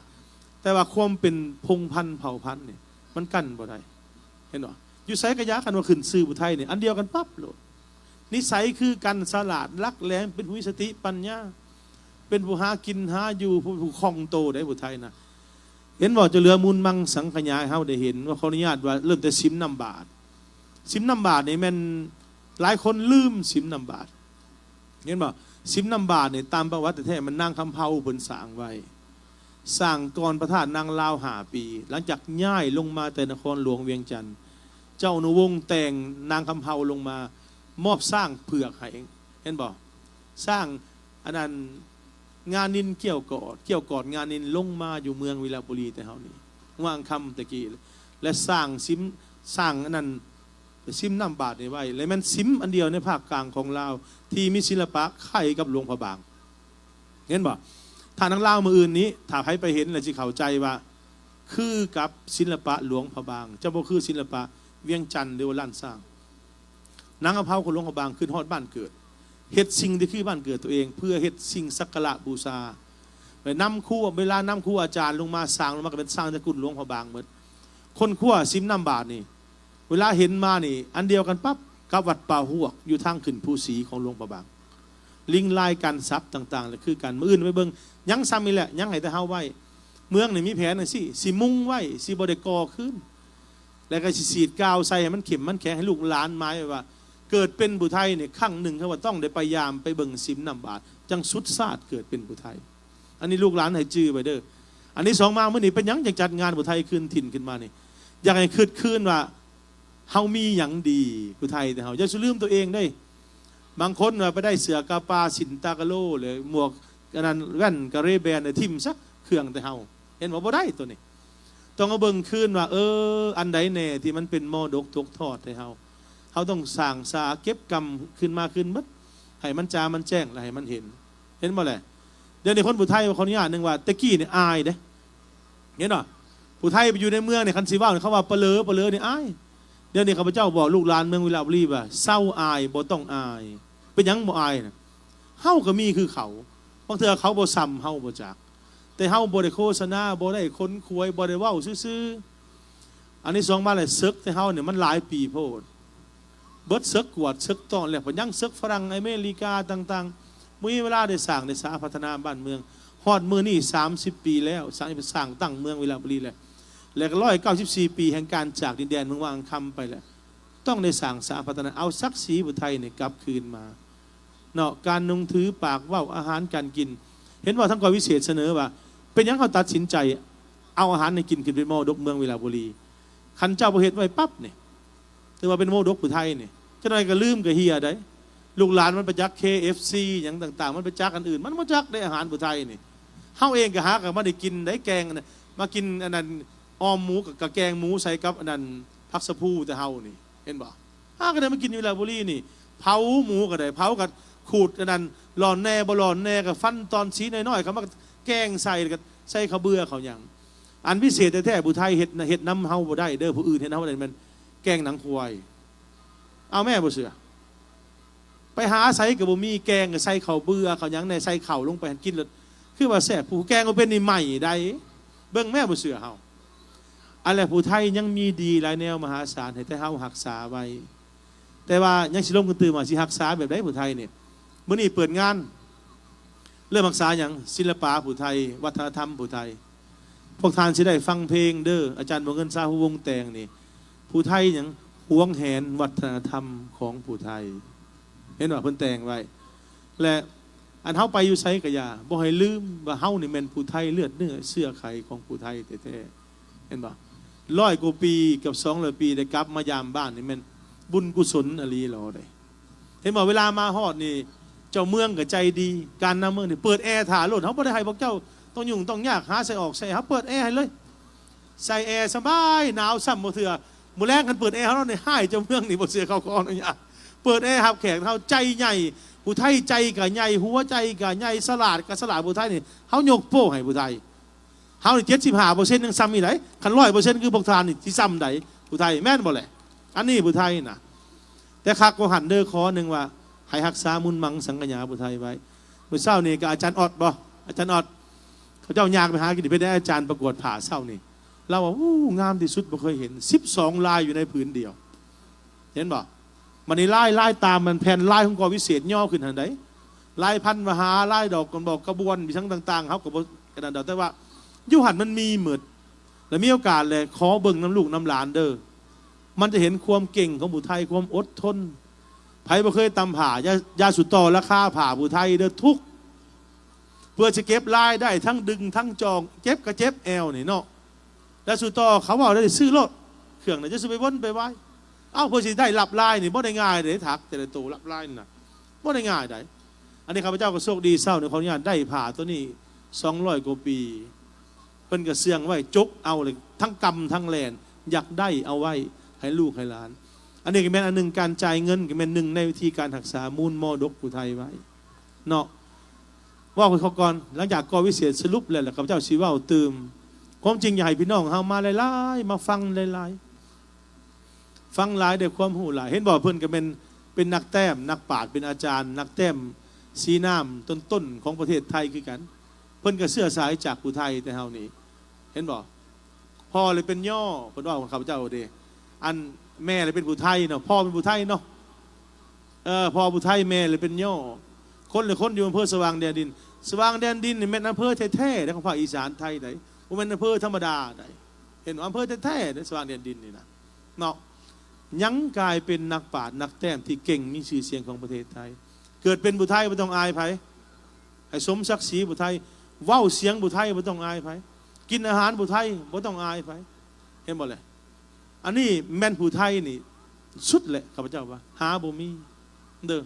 ແຕ່ວ່າຄວາມເປັນພົງພັນເຜົ່າພັນນີ້ ມັນກັ້ນບໍ່ໄດ້ ເຫັນບໍ່? ຢູ່ໃສກະຢ່າ ຄັນວ່າຂຶ້ນຊື່ຜູ້ໄທນີ້ ອັນດຽວກັນປັບໂລດ ນິໄສຄືກັນ ສະຫຼາດ ຫຼັກແຫຼມ ເປັນຜູ້ມີສະຕິປັນຍາ ເປັນຜູ້ຫາກິນຫາຢູ່ ຜູ້ ຜູ້ຄ່ອງໂຕໄດ໋ ຜູ້ໄທນະ ເຫັນບໍ່? ຈະເຫຼືອມູນມັງສັງຂະຍາໃຫ້ເຮົາໄດ້ເຫັນວ່າ ຂໍອະນຸຍາດວ່າ ເລີ່ມແຕ່ສິມນ້ຳບາດ ສິມນ້ຳບາດນີ້ແມ່ນຫຼາຍຄົນລືມສິມນ້ຳບາດ ເຫັນບໍ່? ສິມນ້ຳບາດນີ້ ຕາມປະຫວັດແທ້ໆ ມັນນາງຄຳເພົາເພິ່ນສ້າງໄວ້ ສ້າງກ່ອນພະທາດນາງລາວຫ້າປີ ຫຼັງຈາກຍ້າຍລົງມາແຕ່ນະຄອນຫຼວງວຽງຈັນ ເຈົ້າອະນຸວົງແຕ່ງນາງຄຳເພົາລົງມາ ມອບຊ້າງເຜືອກໃຫ້ ເຫັນບໍ່? ຊ້າງອັນນັ້ນ ງານິນກ້ຽວກອດ ກ້ຽວກອດງານິນ ລົງມາຢູ່ເມືອງວິລະບູລີແຕ່ເຮົານີ້ ວັງຄຳແຕ່ກີ້ ແລະ ສ້າງສິມ ສ້າງອັນນັ້ນ ສິມນ້ຳບາດນີ້ໄວ້ ແລະ ແມ່ນສິມອັນດຽວໃນພາກກາງຂອງລາວ ທີ່ມີສິລະປະຄ້າຍກັບຫຼວງພະບາງ ເຫັນບໍ່? ຖ້ານາງລາວມື້ອື່ນນີ້ ຖ້າໃຜໄປເຫັນແລ້ວຊິເຂົ້າໃຈວ່າ ຄືກັບສິລະປະຫຼວງພະບາງ ຈະບໍ່ຄືສິລະປະວຽງຈັນ ຫຼືວ່າລ້ານຊ້າງ. ນາງຄຳເພົາຂອງຫຼວງພະບາງ ຂຶ້ນຮອດບ້ານເກີດ ເຮັດສິ່ງທີ່ຄືບ້ານເກີດຕົວເອງ ເພື່ອເຮັດສິ່ງສັກກາລະບູຊາ ແລະ ນຳຄູ ເວລານຳຄູອາຈານລົງມາ ສ້າງລົງມາກໍເປັນສ້າງຕະກຸນຫຼວງພະບາງໝົດ. ຄົ້ນຄວ້າສິມນ້ຳບາດນີ້ ເວລາເຫັນມານີ້ ອັນດຽວກັນປັບກັບວັດປ່າຮວກ ຢູ່ທາງຂຶ້ນພູສີຂອງຫຼວງພະບາງ. ລິງລາຍການສັບຕ່າງໆ ລະຄືກັນ ມື້ອື່ນໄປເບິ່ງ ຍັງສ່ຳນີ້ແຫຼະ ຍັງໃຫ້ແຕ່ເຮົາໄວ້. ເມືອງນີ້ມີແຜນຈັ່ງຊີ້ ຊິມຸງໄວ້ ຊິບໍ່ໄດ້ກໍ່ຄືນ ແລະ ກໍຊິສີດກາວໃສ່ໃຫ້ມັນເຂັ້ມມັນແຂງ ໃຫ້ລູກຫຼານໝາຍໄວ້ວ່າ ເກີດເປັນຜູ້ໄທນີ້ ຄັ້ງໜຶ່ງເຂົາວ່າຕ້ອງໄດ້ໄປຢາມໄປເບິ່ງສິມນ້ຳບາດ ຈັ່ງສຸດຊາດເກີດເປັນຜູ້ໄທ. ອັນນີ້ລູກຫຼານໃຫ້ຈື່ໄວ້ເດີ້. ອັນທີສອງມາ ມື້ນີ້ເປັນຫຍັງຈັ່ງຈັດງານຜູ້ໄທຄືນຖິ່ນຂຶ້ນມານີ້? ຢາກໃຫ້ຄິດຄືນວ່າ ເຮົາມີຫຍັງດີ ຜູ້ໄທແຕ່ເຮົາ ຢ່າສູ່ລືມຕົວເອງເດ້. ບາງຄົນວ່າໄປໄດ້ເສື້ອກາປາ ສິ້ນຕາກະໂລ ຫຼື ໝວກອັນນັ້ນ ແວ່ນກະເຣແບນ ຖິ້ມຊະ ເຄື່ອງແຕ່ເຮົາ ເຫັນບໍ່? ບໍ່ໄດ້ໂຕນີ້. ຕ້ອງມາເບິ່ງຄືນວ່າ ເອີ ອັນໃດແດ່ທີ່ມັນເປັນມໍດົກຕົກທອດໃຫ້ເຮົາ? ເຮົາຕ້ອງສ້າງສາເກັບກຳຄືນມາຄືນໝົດ ໃຫ້ມັນຈາມັນແຈ້ງ ແລະ ໃຫ້ມັນເຫັນ ເຫັນບໍ່ແຫຼະ? ດຽວນີ້ຄົນຜູ້ໄທ ຂໍອະນຸຍາດໜຶ່ງວ່າ ແຕ່ກີ້ນີ້ອາຍເດ້ ເຫັນບໍ່? ຜູ້ໄທໄປຢູ່ໃນເມືອງນີ້ ຄັນຊິເວົ້ານີ້ ເຂົາວ່າປະເຫຼີ ປະເຫຼີນີ້ອາຍ. ດຽວນີ້ຂ້າພະເຈົ້າບອກລູກຫຼານເມືອງວິລະບູລີວ່າ ເຊົາອາຍ ບໍ່ຕ້ອງອາຍ. ເປັນຫຍັງບໍ່ອາຍນະ? ເຮົາກໍມີຄືເຂົາ ບາງເທື່ອເຂົາບໍ່ສ່ຳເຮົາບໍ່ຈັກ ແຕ່ເຮົາບໍ່ໄດ້ໂຄສະນາ ບໍ່ໄດ້ຂົນຂວາຍ ບໍ່ໄດ້ເວົ້າຊື່ໆ. ອັນທີສອງມາແລ້ວ ເສິກແຕ່ເຮົານີ້ມັນຫຼາຍປີໂພດ ເບິດເສິກກວດເສິກຕ້ອນແລ້ວ ຍັງເສິກຝຣັ່ງ ອາເມລິກາຕ່າງໆ ບໍ່ມີເວລາໄດ້ສ້າງໄດ້ສາພັດທະນາບ້ານເມືອງ. ຮອດມື້ນີ້ສາມສິບປີແລ້ວ ສ້າງ ສ້າງຕັ້ງເມືອງວິລະບູລີແລ້ວ ແລະກໍຮ້ອຍເກົ້າສິບສີ່ປີແຫ່ງການຈາກດິນແດນເມືອງວັງຄຳໄປແລ້ວ ຕ້ອງໄດ້ສ້າງສາພັດທະນາ ເອົາສັກສີຜູ້ໄທນີ້ກັບຄືນມາເນາະ ການນຸ່ງຖື ປາກເວົ້າ ອາຫານການກິນ. ເຫັນບໍ່ ທາງກອງວິເສດສະເໜີວ່າ ເປັນຫຍັງເຮົາຕັດສິນໃຈເອົາອາຫານການກິນຂຶ້ນເປັນມໍລະດົກເມືອງວິລະບູລີ? ຄັນເຈົ້າບໍ່ເຮັດໄວ້ປັບນີ້ ຖືວ່າເປັນມໍລະດົກຜູ້ໄທນີ້ ຈັກໜ້ອຍກໍລືມກໍເຫ່ຍໄດ໋. ລູກຫຼານມັນໄປຈັກ ເຄເອັຟຊີ ຫຍັງຕ່າງໆ ມັນໄປຈັກອັນອື່ນ ມັນບໍ່ຈັກໄດ໋ອາຫານຜູ້ໄທນີ້. ເຮົາເອງກໍຫາກໍບໍ່ໄດ້ກິນໄດ໋ ແກງ ມາກິນອັນນັ້ນ ອ່ອມໝູ ກັບ ກັບແກງໝູໃສ່ກັບອັນນັ້ນ ຜັກສະພູແຕ່ເຮົານີ້ ເຫັນບໍ່? ຫາກໍໄດ້ມາກິນຢູ່ວິລະບູລີນີ້ ເຜົາໝູກໍໄດ້ ເຜົາກໍຂູດອັນນັ້ນ ຫຼອນແດ່ບໍ່ຫຼອນແດ່ກໍຟັນຕອນສີນ້ອຍໆ ເຂົ້າມາແກງໃສ່ ແລ້ວກໍໃສ່ເຂົ້າເບືອເຂົ້າຫຍັງ. ອັນພິເສດແທ້ໆ ຜູ້ໄທເຮັດ ເຮັດນຳເຮົາບໍ່ໄດ້ເດີ ຜູ້ອື່ນເຮັດນຳເຮົາໄດ້ແມ່ນແກງໜັງຄວາຍ. ເອົາແມ້ ບໍ່ເຊື່ອ ໄປຫາໃສກໍບໍ່ມີ ແກງກໍໃສ່ເຂົ້າເບືອເຂົ້າຫຍັງແດ່ ໃສ່ເຂົ້າລົງໄປຫັ້ນ ກິນແລ້ວຄືວ່າແຊບ. ຜູ້ແກງບໍ່ເປັນນີ້ໄໝ້ໄດ໋ ເບິ່ງແມ້ ບໍ່ເຊື່ອເຮົາ. ອັນແຫຼະ ຜູ້ໄທຍັງມີດີຫຼາຍແນວມະຫາສານ ໃຫ້ແຕ່ເຮົາຮັກສາໄວ້. ແຕ່ວ່າຍັງຊິລົມກັນຕື່ມວ່າຊິຮັກສາແບບໃດຜູ້ໄທນີ້. ມື້ນີ້ເປີດງານ ເລີ່ມຮັກສາຫຍັງ? ສິລະປະຜູ້ໄທ ວັດທະນະທຳຜູ້ໄທ. ພວກທ່ານຊິໄດ້ຟັງເພງເດີ ອາຈານບົວເງິນ ສາຫູວົງ ແຕ່ງນີ້. ຜູ້ໄທຫຍັງ? ຫວງແຫນວັດທະນະທຳຂອງຜູ້ໄທ. ເຫັນວ່າເພິ່ນແຕ່ງໄວ້ ແລະ ອັນເຮົາໄປຢູ່ໃສກໍຢ່າ ບໍ່ໃຫ້ລືມວ່າເຮົານີ້ແມ່ນຜູ້ໄທ ເລືອດເນື້ອເຊື້ອໄຂຂອງຜູ້ໄທແທ້ໆ. ເຫັນບໍ່? ຮ້ອຍກວ່າປີ ເກືອບສອງຮ້ອຍປີ ໄດ້ກັບມາຢາມບ້ານນີ້ແມ່ນບຸນກຸສົນອີ່ຫຼີຫຼໍ່ເດ້. ເຫັນບໍ່? ເວລາມາຮອດນີ້ ເຈົ້າເມືອງກໍໃຈດີ ການນຳເມືອງນີ້ເປີດແອຖ້າໂລດ. ເຮົາບໍ່ໄດ້ໃຫ້ພວກເຈົ້າຕ້ອງຫຍຸ້ງຕ້ອງຍາກ ຫາໃສ່ອອກໃສ່ ເຮົາເປີດແອໃຫ້ເລີຍ ໃສ່ແອສະບາຍ ໜາວຊ້ຳບໍ່ເທື່ອ. ມື້ແລງຄັນເປີດແອເຮົານອນນີ້ ຮ້າຍເຈົ້າເມືອງນີ້ ບໍ່ເຊື່ອເຂົາຂໍອະນຸຍາດ. ເປີດແອຮັບແຂກ ເຮົາໃຈໃຫຍ່ ຜູ້ໄທໃຈກໍໃຫຍ່ ຫົວໃຈກໍໃຫຍ່ ສະຫຼາດກໍສະຫຼາດ. ຜູ້ໄທນີ້ ເຮົາຍົກໂປ້ໃຫ້ຜູ້ໄທ. ເຮົານີ້ ເຈັດສິບຫ້າເປີເຊັນ ຍັງຊ້ຳນີ້ໃດ໋ ຄັນຮ້ອຍເປີເຊັນຄືພວກທ່ານນີ້ ຊິຊ້ຳໃດ໋ ຜູ້ໄທ ແມ່ນບໍ່ແຫຼະ? ອັນນີ້ຜູ້ໄທນະ. ແຕ່ຄັກກວ່າຫັ້ນເດີ ຂໍ້ໜຶ່ງວ່າ ໃຫ້ຮັກສາມູນມັງສັງກະຍາຜູ້ໄທໄວ້. ມື້ເຊົ້ານີ້ກໍອາຈານອອດບໍ່ ອາຈານອອດ ເຂົາເຈົ້າຍ່າງໄປຫາກິນ ເປັນໄດ໋ອາຈານປະກວດຜ້າເຊົ້ານີ້? ລາວວ່າ ໂອ້ ງາມທີ່ສຸດ ບໍ່ເຄີຍເຫັນ ສິບສອງລາຍຢູ່ໃນຜືນດຽວ. ເຫັນບໍ່? ບັດນີ້ລາຍ ລາຍຕາມມັນ ແຜ່ນລາຍຂອງກອງວິເສດຍໍຂຶ້ນຫັ້ນໃດ໋ ລາຍພັນວະຫາ ລາຍດອກ ດອກກະບວນ ມີທັງຕ່າງໆ ເຮົາກໍບໍ່ອັນນັ້ນດອກ ແຕ່ວ່າຢູ່ຫັ້ນມັນມີໝົດ. ແລະ ມີໂອກາດແຫຼະ ຂໍເບິ່ງນຳລູກນຳຫຼານເດີ ມັນຈະເຫັນຄວາມເກັ່ງຂອງຜູ້ໄທ ຄວາມອົດທົນ. ໃຜບໍ່ເຄີຍຕ່ຳຜ້າ ຢ່າ ຢ່າສູ່ຕໍ່ລາຄາຜ້າຜູ້ໄທເດີ ທຸກ ເພື່ອຊິເກັບລາຍໄດ້ ທັງດຶງທັງຈອງ ເຈັບກໍເຈັບແອວນີ້ເນາະ. ແລ້ວສູ່ຕໍ່ເຂົາເວົ້າໄດ້ ຊື້ໂລດ ເຄື່ອງນັ້ນ ຢ່າສູ່ໄປວົນໄປວາຍ. ເອົ້າ ເພື່ອຊິໄດ້ຮັບລາຍນີ້ບໍ່ໄດ້ງ່າຍເດ້ ຖັກແຕ່ລະໂຕຮັບລາຍນີ້ນະ ບໍ່ໄດ້ງ່າຍໃດ໋. ອັນນີ້ຂ້າພະເຈົ້າກໍໂຊກດີ ເຊົ້ານີ້ຂໍອະນຸຍາດໄດ້ຜ້າໂຕນີ້ສອງຮ້ອຍກວ່າປີ ເພິ່ນກໍເຊື່ອງໄວ້ ຈົກເອົາເລີຍ ທັງກຳທັງແລ່ນ ຢາກໄດ້ເອົາໄວ້ໃຫ້ລູກໃຫ້ຫຼານ. ອັນນີ້ກໍແມ່ນອັນໜຶ່ງ ການຈ່າຍເງິນກໍແມ່ນໜຶ່ງໃນວິທີການຮັກສາມູນມໍລະດົກຜູ້ໄທໄວ້ເນາະ. ເວົ້າໃຫ້ເຂົາກ່ອນ ຫຼັງຈາກກໍວິເສດສະຫຼຸບແລ້ວ ແລ້ວຂ້າພະເຈົ້າຊິເວົ້າຕື່ມ. ຄວາມຈິງຢາກໃຫ້ພີ່ນ້ອງເຮົາມາຫຼາຍໆ ມາຟັງຫຼາຍໆ ຟັງຫຼາຍໄດ້ຄວາມຮູ້ຫຼາຍ. ເຫັນບໍ່? ເພິ່ນກໍແມ່ນເປັນນັກແຕ້ມ ນັກປາດ ເປັນອາຈານ ນັກແຕ້ມສີນ້ຳຕົ້ນໆຂອງປະເທດໄທຄືກັນ. ເພິ່ນກໍເຊື້ອສາຍຈາກຜູ້ໄທແຕ່ເຮົານີ້ ເຫັນບໍ່? ພໍ່ເລີຍເປັນຍໍ ເພິ່ນເວົ້າກັບຂ້າພະເຈົ້າເດ້. ອັນແມ່ເລີຍເປັນຜູ້ໄທເນາະ ພໍ່ເປັນຜູ້ໄທເນາະ. ເອີ ພໍ່ຜູ້ໄທ ແມ່ເລີຍເປັນຍໍ. ຄົນລະຄົນຢູ່ອຳເພີສະຫວ່າງແດນດິນ. ສະຫວ່າງແດນດິນນີ້ແມ່ນອຳເພີແທ້ໆເດ້ ຂອງພາກອີສານໄທໃດ໋ ບໍ່ແມ່ນອຳເພີທຳມະດາໃດ໋. ເຫັນບໍ່? ອຳເພີແທ້ໆເດ້ ສະຫວ່າງແດນດິນນີ້ນະເນາະ. ຍັງກາຍເປັນນັກປາດນັກແຕ້ມທີ່ເກັ່ງ ມີຊື່ສຽງຂອງປະເທດໄທ. ເກີດເປັນຜູ້ໄທບໍ່ຕ້ອງອາຍໃຜ ໃຫ້ສົມສັກສີຜູ້ໄທ. ເວົ້າສຽງຜູ້ໄທບໍ່ຕ້ອງອາຍໃຜ. ກິນອາຫານຜູ້ໄທບໍ່ຕ້ອງອາຍໃຜ. ເຫັນບໍ່ແລະ? ອັນນີ້ແມ່ນຜູ້ໄທນີ້ສຸດແຫຼະ ຂ້າພະເຈົ້າວ່າ ຫາບໍ່ມີເດີ.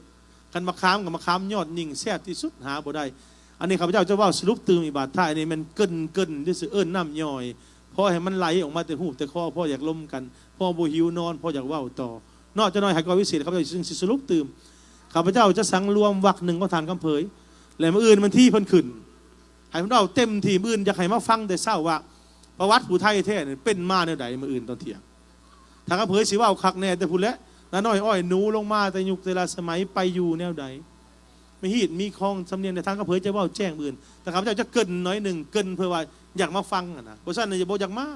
ຄັນມະຂາມກໍມະຂາມຍອດຍິ່ງແຊບທີ່ສຸດ ຫາບໍ່ໄດ້. ອັນນີ້ຂ້າພະເຈົ້າຈະເວົ້າສະຫຼຸບຕື່ມອີກບາດທ້າຍ. ອັນນີ້ແມ່ນເກີ່ນໆ ຊື່ໆ ເອີ້ນນ້ຳຍ່ອຍ ພໍໃຫ້ມັນໄຫຼອອກມາແຕ່ຮູບແຕ່ຄໍ ພໍຢາກລົມກັນ ພໍບໍ່ຫິວນອນ ພໍຢາກເວົ້າຕໍ່ເນາະ. ຈັກໜ້ອຍໃຫ້ກໍວິເສດ ຂ້າພະເຈົ້າຈຶ່ງຊິສະຫຼຸບຕື່ມ. ຂ້າພະເຈົ້າຈະສັງລວມວັກໜຶ່ງຂອງທ່ານຄຳເຜີຍ ແລະ ມື້ອື່ນວັນທີເພິ່ນຂຶ້ນ ໃຫ້ເພິ່ນເວົ້າເຕັມທີ່. ມື້ອື່ນຢາກໃຫ້ມາຟັງແຕ່ເຊົ້າວ່າ ປະຫວັດຜູ້ໄທແທ້ນີ້ເປັນມາແນວໃດ. ມື້ອື່ນຕອນທ່ຽງ ທ່ານຄຳເຜີຍຊິເວົ້າຄັກແນ່ແຕ່ພຸ້ນແຫຼະ. ນ້ານ້ອຍອ້ອຍໜູລົງມາແຕ່ຍຸກແຕ່ລະສະໄໝ ໄປຢູ່ແນວໃດ ມີຮີດມີຄອງສຳນຽງໃດ ທ່ານຄຳເຜີຍຈະເວົ້າແຈ້ງມື້ອື່ນ. ແຕ່ຂ້າພະເຈົ້າຈະເກີ່ນໜ້ອຍໜຶ່ງ ເກີ່ນເພື່ອວ່າຢາກມາຟັງຫັ້ນນະ. ບໍ່ຊັ້ນຈະບໍ່ຢາກມາ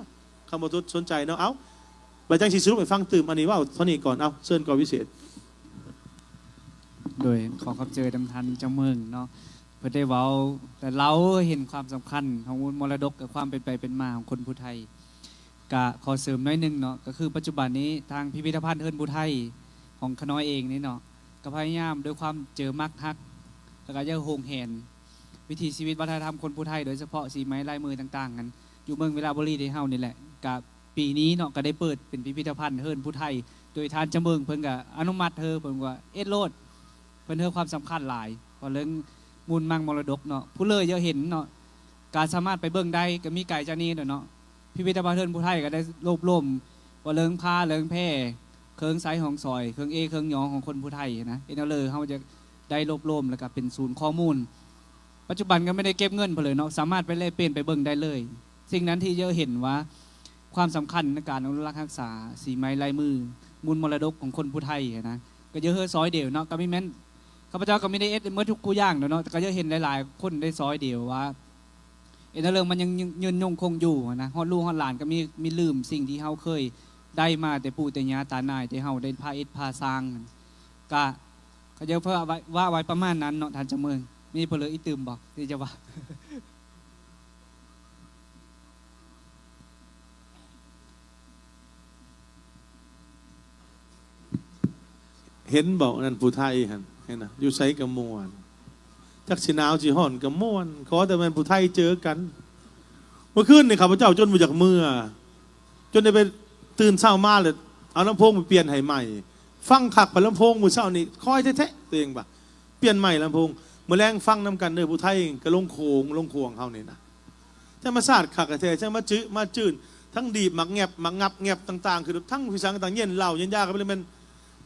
ຄັນບໍ່ສົນໃຈເນາະ. ເອົ້າ ບາດຈັ່ງຊິສະຫຼຸບໃຫ້ຟັງຕື່ມ. ອັນນີ້ເວົ້າເທົ່ານີ້ກ່ອນ. ເອົ້າ ເຊີນກໍວິເສດ. ໂດຍ ຂໍຂອບໃຈນຳທ່ານເຈົ້າເມືອງເນາະ ເພິ່ນໄດ້ເວົ້າ ແລະ ເລົ່າໃຫ້ເຫັນຄວາມສຳຄັນຂອງມູນມໍລະດົກ ແລະ ຄວາມເປັນໄປເປັນມາຂອງຄົນຜູ້ໄທ. ກະຂໍເສີມໜ້ອຍໜຶ່ງເນາະ ກະຄືປັດຈຸບັນນີ້ທາງພິພິທະພັນເຮືອນຜູ້ໄທຂອງຂະນ້ອຍເອງນີ້ເນາະ ກະພະຍາຍາມດ້ວຍຄວາມເຈີມັກຮັກ ແລ້ວກະຢາກໂຫງແຫນວິຖີຊີວິດວັດທະນະທຳຄົນຜູ້ໄທ ໂດຍສະເພາະສີໄມ້ລາຍມືຕ່າງໆ ຫັ້ນ ຢູ່ເມືອງວິລະບູລີທີ່ເຮົານີ້ແຫຼະ. ກະປີນີ້ເນາະ ກະໄດ້ເປີດເປັນພິພິທະພັນເຮືອນຜູ້ໄທ ໂດຍທ່ານເຈົ້າເມືອງເພິ່ນກະອະນຸມັດເຮີ ເພິ່ນວ່າເຮັດໂລດ ເພິ່ນໃຫ້ຄວາມສຳຄັນຫຼາຍ ເວົ້າເລື່ອງມູນມັງມໍລະດົກເນາະ ຜູ້ເລີຍຢາກເຫັນເນາະ ກະສາມາດໄປເບິ່ງໄດ້ ກະມີໄກຈາກນີ້ດອກເນາະ. ພິພິທະພັນເຮືອນຜູ້ໄທກະໄດ້ລວບລວມວ່າເລື່ອງຜ້າເລື່ອງແພ ເຄື່ອງໃຊ້ຂອງສອຍ ເຄື່ອງເອເຄື່ອງຍອງຂອງຄົນຜູ້ໄທນະ ເຮັດແນວເລີເຮົາຈະໄດ້ລວບລວມ ແລ້ວກະເປັນສູນຂໍ້ມູນ. ປັດຈຸບັນກະບໍ່ໄດ້ເກັບເງິນເພິ່ນເລີຍເນາະ ສາມາດໄປແລກປ່ຽນໄປເບິ່ງໄດ້ເລີຍ. ສິ່ງນັ້ນທີ່ຢາກເຫັນວ່າ ຄວາມສຳຄັນໃນການອະນຸລັກຮັກສາສີໄມ້ລາຍມື ມູນມໍລະດົກຂອງຄົນຜູ້ໄທຫັ້ນນະ ກະຢາກເຮີຊອຍດຽວເນາະ ກະມີແມ່ນ ຂ້າພະເຈົ້າກະມີໄດ້ເຮັດໝົດທຸກຢ່າງແລ້ວເນາະ ແຕ່ກະຢາກເຫັນຫຼາຍໆຄົນໄດ້ຊອຍດຽວວ່າ ເຮັດໃຫ້ເລື່ອງມັນຍັງຍືນຍົງຄົງຢູ່ຫັ້ນນະ ຮອດລູກຮອດຫຼານກະມີ ມີລືມສິ່ງທີ່ເຮົາເຄີຍໄດ້ມາແຕ່ປູ່ແຕ່ຍ່າຕານາຍ ທີ່ເຮົາໄດ້ພາເຮັດພາສ້າງ. ກະ ກະຢາກເວົ້າໄວ້ ວ່າໄວ້ປະມານນັ້ນເນາະ ທ່ານເຈົ້າເມືອງ ມີເພິ່ນເລີຍອີກຕື່ມບໍ່ທີ່ຈະວ່າ? ເຫັນບໍ່ ອັນນັ້ນຜູ້ໄທຫັ້ນ ເຫັນນະ ຢູ່ໃສກະມ່ວນ ຈັກຊິໜາວຊິຮ້ອນກະມ່ວນ ຂໍແຕ່ແມ່ນຜູ້ໄທເຈີກັນ. ເມື່ອຄືນນີ້ຂ້າພະເຈົ້າຈົນບໍ່ຢາກເມືອ ຈົນໄດ້ໄປ ຕື່ນເຊົ້າມາແລ້ວເອົາລຳໂພງໄປປ່ຽນໃຫ້ໃໝ່ ຟັງຄັກ ພັດລຳໂພງມື້ເຊົ້ານີ້ຄ່ອຍແທ້ໆ ຕົວເອງວ່າ ປ່ຽນໃໝ່ລຳໂພງ ມື້ແລງຟັງນຳກັນເດີ ຜູ້ໄທກະລົງໂຂງ ລົງຂວາງເຮົານີ້ນະ. ທຳມະຊາດຄັກແທ້ໆ ຈັ່ງມາຈື່ ມາຈື່ນ ທັງດີບໝາກແງບ ໝາກງັບແງບຕ່າງໆ ຄືທັງພິສັງຕ່າງ ເຢັນເຫຼົ້າເຢັນຢາ ກະເປັນແມ່ນ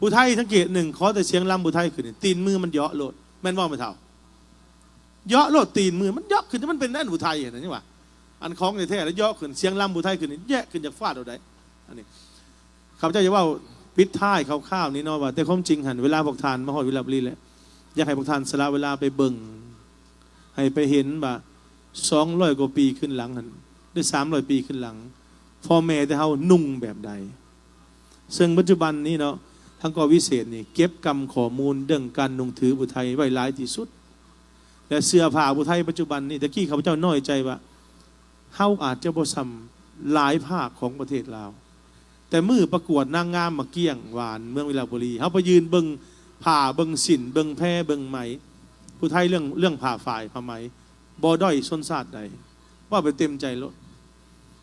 ຜູ້ໄທ. ສັງເກດໜຶ່ງ ຂໍແຕ່ສຽງລຳຜູ້ໄທຂຶ້ນນີ້ ຕີນມືມັນເຍາະໂລດ ແມ່ນບໍ່ແມ່ເຖົ້າ? ເຍາະໂລດ ຕີນມືມັນເຍາະຂຶ້ນ ມັນເປັນອັນຜູ້ໄທຫັ້ນນະ ຫຍັງວ່າ ອັນຂອງແທ້ໆ ແລ້ວເຍາະຂຶ້ນ ສຽງລຳຜູ້ໄທຂຶ້ນນີ້ ແຍະຂຶ້ນຈາກຟາດເອົາໄດ້. ອັນນີ້ ຂ້າພະເຈົ້າຈະເວົ້າປິດທ້າຍຄ່າວໆນີ້ເນາະ ວ່າແຕ່ຄວາມຈິງຫັ້ນ ເວລາພວກທ່ານມາຮອດວິລະບູລີແລ້ວ ຢາກໃຫ້ພວກທ່ານສະຫຼະເວລາໄປເບິ່ງ ໃຫ້ໄປເຫັນວ່າ ສອງຮ້ອຍກວ່າປີຂຶ້ນຫຼັງຫັ້ນ ຫຼື ສາມຮ້ອຍປີຂຶ້ນຫຼັງ ພໍ່ແມ່ແຕ່ເຮົານຸ່ງແບບໃດ. ເຊິ່ງປັດຈຸບັນນີ້ເນາະ ທາງ ກ.ວິເສດ ນີ້ເກັບກຳຂໍ້ມູນເລື່ອງການນຸ່ງຖືຜູ້ໄທໄວ້ຫຼາຍທີ່ສຸດ ແລະ ເສື້ອຜ້າຜູ້ໄທປັດຈຸບັນນີ້ ແຕ່ກີ້ຂ້າພະເຈົ້ານ້ອຍໃຈວ່າ ເຮົາອາດຈະບໍ່ຊ່ຳຫຼາຍພາກຂອງປະເທດລາວ ແຕ່ມື້ປະກວດນາງງາມໝາກກ້ຽງຫວານເມືອງວິລະບູລີ ເຮົາໄປຢືນເບິ່ງຜ້າ ເບິ່ງສິ້ນ ເບິ່ງແພ ເບິ່ງໄໝ ຜູ້ໄທເລື່ອງ ເລື່ອງຜ້າຝ້າຍຜ້າໄໝ ບໍ່ດ້ອຍຊົນຊາດໃດ ເວົ້າໄປເຕັມໃຈໂລດ.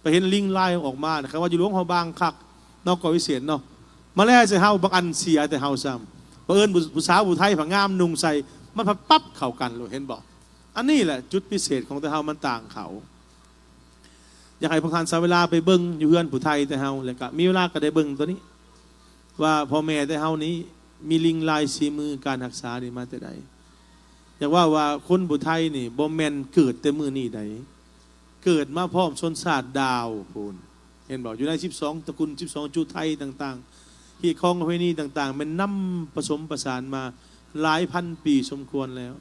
ໄປເຫັນລິງລາຍອອກມານະ ຄັນວ່າຢູ່ຫຼວງພະບາງຄັກເນາະ ກ.ວິເສດ ເນາະ ມາແລໃສ່ເຮົາ ບາງອັນເສຍແຕ່ເຮົາຊ້ຳ ບັງເອີນຜູ້ ຜູ້ສາວຜູ້ໄທຜະງາມນຸ່ງໃສ່ ມັນພັດປັບເຂົ້າກັນໂລດ ເຫັນບໍ່? ອັນນີ້ແຫຼະຈຸດພິເສດຂອງແຕ່ເຮົາມັນຕ່າງເຂົາ. ຢາກໃຫ້ພວກທ່ານສະເວລາໄປເບິ່ງຢູ່ເຮືອນຜູ້ໄທແຕ່ເຮົາ ແລ້ວກະມີເວລາກະໄດ້ເບິ່ງໂຕນີ້ ວ່າພໍ່ແມ່ແຕ່ເຮົານີ້ມີລິງລາຍສີມືການຮັກສານີ້ມາແຕ່ໃດ. ຢາກເວົ້າວ່າຄົນຜູ້ໄທນີ້ບໍ່ແມ່ນເກີດແຕ່ມື້ນີ້ໃດ ເກີດມາພ້ອມຊົນຊາດດາວພຸ້ນ ເຫັນບໍ່? ຢູ່ໃນສິບສອງຕະກຸນ ສິບສອງຈຸໄທຕ່າງໆ ຮີດຄອງປະເພນີຕ່າງໆ ແມ່ນນຳປະສົມປະສານມາຫຼາຍພັນປີສົມຄວນແລ້ວ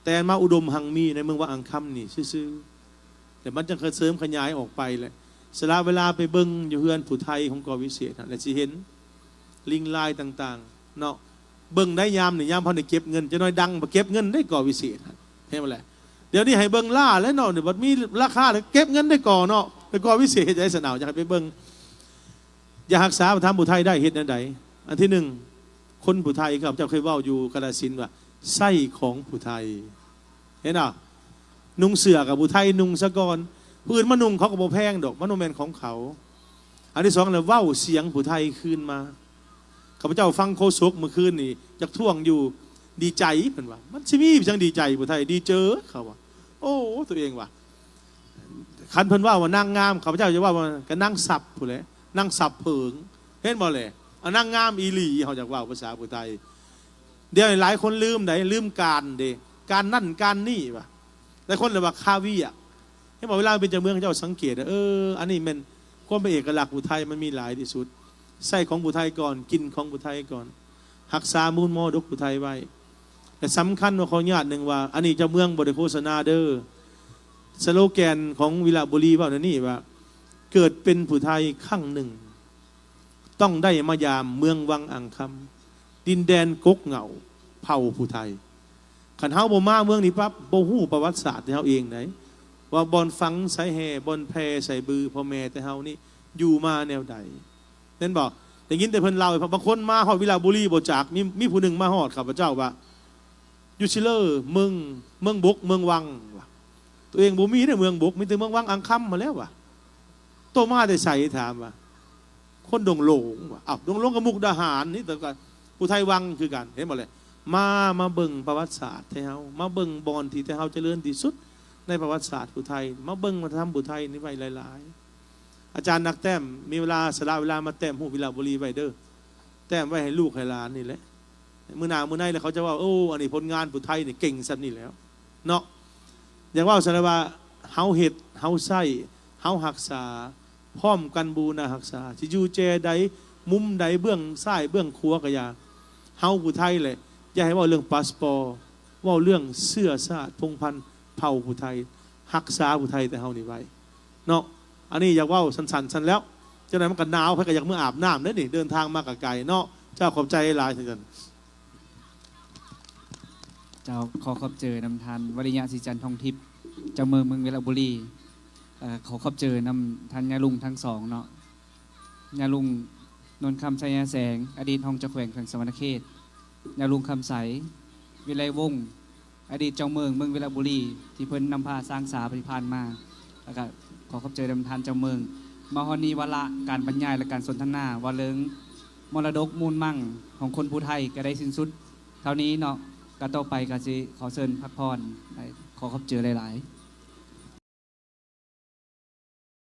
ແຕ່ມາອຸດົມຮັ່ງມີໃນເມືອງວັງອັງຄຳນີ້ຊື່ໆ ແຕ່ມັນຈັ່ງເຄີຍເສີມຂະຫຍາຍອອກໄປແຫຼະ. ສະຫຼະເວລາໄປເບິ່ງຢູ່ເຮືອນຜູ້ໄທຂອງ ກ.ວິເສດ ຫັ້ນ ແລະ ຊິເຫັນລິງລາຍຕ່າງໆ ເນາະ ເບິ່ງໄດ້ຍາມນີ້ ຍາມເຮົາໄດ້ເກັບເງິນ ຈັກໜ້ອຍດັງ ບໍ່ເກັບເງິນໄດ້ ກ.ວິເສດ ຫັ້ນ ເຫັນບໍ່ແຫຼະ? ດຽວນີ້ໃຫ້ເບິ່ງລ້າແລ້ວເນາະ ນີ້ບັດມີລາຄາແລ້ວ ເກັບເງິນໄດ້ ກ.ເນາະ ແຕ່ ກ.ວິເສດ ເຮັດຈັ່ງໃດຊັ້ນເອົາ ຢາກໃຫ້ໄປເບິ່ງ. ຢາກຮັກສາວັດທະນະທຳຜູ້ໄທໄດ້ເຮັດແນວໃດ? ອັນທີໜຶ່ງ ຄົນຜູ້ໄທ ຂ້າພະເຈົ້າເຄີຍເວົ້າຢູ່ກາລະສິນວ່າ ໃຊ້ຂອງຜູ້ໄທ ເຫັນບໍ່? ນຸ່ງເສື້ອກະຜູ້ໄທນຸ່ງສາກ່ອນ ຜູ້ອື່ນມານຸ່ງເຂົາກະບໍ່ແພງດອກ ມັນບໍ່ແມ່ນຂອງເຂົາ. ອັນທີສອງແລ້ວ ເວົ້າສຽງຜູ້ໄທຄືນມາ. ຂ້າພະເຈົ້າຟັງໂຄສົກມື້ຄືນນີ້ ຢາກທ້ວງຢູ່ ດີໃຈ ເພິ່ນວ່າ ມັນຊິມີຫຍັງດີໃຈ ຜູ້ໄທດີເຈີ ເຂົາວ່າ ໂອ້ ໂຕເອງວ່າ ຄັນເພິ່ນເວົ້າວ່ານາງງາມ ຂ້າພະເຈົ້າຈະເວົ້າວ່າກະນາງສັບພຸ້ນແຫຼະ ນາງສັບເຜິງ ເຫັນບໍ່ແລະ? ອາ ນາງງາມອີ່ຫຼີ ເຮົາຢາກເວົ້າພາສາຜູ້ໄທ. ດຽວນີ້ຫຼາຍຄົນລືມໃດ ລືມການເດ ການນັ້ນການນີ້ວ່າ ຫຼາຍຄົນເລີຍວ່າຄາວຽກ ເຫັນບໍ່? ເວລາເປັນເຈົ້າເມືອງ ເຂົາເຈົ້າສັງເກດ ເອີ ອັນນີ້ແມ່ນຄວາມເປັນເອກະລັກຜູ້ໄທ ມັນມີຫຼາຍທີ່ສຸດ ໃຊ້ຂອງຜູ້ໄທກ່ອນ ກິນຂອງຜູ້ໄທກ່ອນ ຮັກສາມູນມໍລະດົກຜູ້ໄທໄວ້. ແລະ ສຳຄັນວ່າ ຂໍອະນຸຍາດໜຶ່ງວ່າ ອັນນີ້ເຈົ້າເມືອງບໍ່ໄດ້ໂຄສະນາເດີ ສະໂລແກນຂອງວິລະບູລີເວົ້າແນວນີ້ວ່າ ເກີດເປັນຜູ້ໄທຄັ້ງໜຶ່ງ ຕ້ອງໄດ້ມາຢາມເມືອງວັງອັງຄຳ ດິນແດນກົກເຫງົ້າ ເຜົ່າຜູ້ໄທ. ຄັນເຮົາບໍ່ມາເມືອງນີ້ປັບ ບໍ່ຮູ້ປະຫວັດສາດແຕ່ເຮົາເອງໃດ ວ່າບ່ອນຝັງສາຍແຮ່ ບ່ອນແຜ່ສາຍບືພໍ່ແມ່ແຕ່ເຮົານີ້ຢູ່ມາແນວໃດ ແມ່ນບໍ່? ໄດ້ຍິນແຕ່ເພິ່ນເລົ່າໃຫ້ຟັງ. ບາງຄົນມາຮອດວິລະບູລີບໍ່ຈັກ. ມີ ມີຜູ້ໜຶ່ງມາຮອດຂ້າພະເຈົ້າວ່າ ຢູ່ຊິເລີ ເມືອງ ເມືອງບົກ ເມືອງວັງ ວ່າ ຕົວເອງບໍ່ມີເດ້ເມືອງບົກ ມີແຕ່ເມືອງວັງ ອ່າງຄຳຫັ້ນແຫຼະວ່າ. ໂຕມາແຕ່ໃສ? ຖາມວ່າ ຄົນດົງໂລງວ່າ. ອ້າວ ດົງໂລງກໍມຸກດາຫານນີ້ ແຕ່ກໍຜູ້ໄທວັງຄືກັນ ເຫັນບໍ່ແຫຼະ? ມາ ມາເບິ່ງປະຫວັດສາດໄທເຮົາ ມາເບິ່ງບ່ອນທີ່ໄທເຮົາຈະເລີນທີ່ສຸດໃນປະຫວັດສາດຜູ້ໄທ ມາເບິ່ງວັດທະນະທຳຜູ້ໄທນີ້ໄວ້ຫຼາຍໆ. ອາຈານນັກແຕ້ມ ມີເວລາ ສະຫຼະເວລາມາແຕ້ມຮູບວິລະບູລີໄວ້ເດີ້ ແຕ້ມໄວ້ໃຫ້ລູກໃຫ້ຫຼານນີ້ແຫຼະ. ມື້ໜ້າມື້ໃນແລ້ວເຂົາຈະເວົ້າ ໂອ້ ອັນນີ້ຜົນງານຜູ້ໄທນີ້ເກັ່ງສ່ຳນີ້ແຫຼ້ວເນາະ. ຢາກເວົ້າຊັ້ນລະວ່າ ເຮົາເຮັດ ເຮົາໃຊ້ ເຮົາຮັກສາ ພ້ອມກັນບູລະນະຮັກສາ ຊິຢູ່ແຈໃດ ມຸມໃດ ເບື້ອງຊ້າຍເບື້ອງຂວາກໍຢ່າ ເຮົາຜູ້ໄທແຫຼະ ຢ່າໃຫ້ເວົ້າເລື່ອງປາສປໍ ເວົ້າເລື່ອງເຊື້ອຊາດພົງພັນເຜົ່າຜູ້ໄທ ຮັກສາຜູ້ໄທແຕ່ເຮົານີ້ໄວ້ເນາະ. ອັນນີ້ຢາກເວົ້າສັ້ນໆຊັ້ນແລ້ວ ຈັ່ງໃດມັນກໍໜາວ ໃຜກໍຢາກເມືອອາບນ້ຳເດ້ນີ້ ເດີນທາງມາກໍໄກເນາະ. ເຈົ້າ ຂອບໃຈຫຼາຍໆ. ເຈົ້າ ຂໍຂອບເຈີນຳທ່ານ ວະລິຍະ ສີຈັນ ທອງທິບ ເຈົ້າເມືອງເມືອງວິລະບູລີ. ເອີ ຂໍຂອບເຈີນຳທ່ານຍ່າລຸງທັງສອງເນາະ ຍ່າລຸງ ນວນຄຳ ໄຊຍະແສງ ອະດີດຮອງເຈົ້າແຂວງແຂວງສະຫວັນນະເຂດ, ຍ່າລຸງ ຄຳໃສ ວິໄລວົງ ອະດີດເຈົ້າເມືອງເມືອງວິລະບູລີ ທີ່ເພິ່ນນຳພາສ້າງສາທີ່ຜ່ານມາ. ແລ້ວກະຂໍຂອບໃຈນຳທ່ານເຈົ້າເມືອງ. ມາຮອດນີ້ວາລະການບັນຍາຍ ແລະ ການສົນທະນາ ເວົ້າເລື່ອງມໍລະດົກມູນມັງຂອງຄົນຜູ້ໄທກະໄດ້ສິ້ນສຸດເທົ່ານີ້ເນາະ. ກະຕໍ່ໄປກະຊິຂໍເຊີນພັກຜ່ອນ. ຂໍຂອບໃຈຫຼາຍໆ.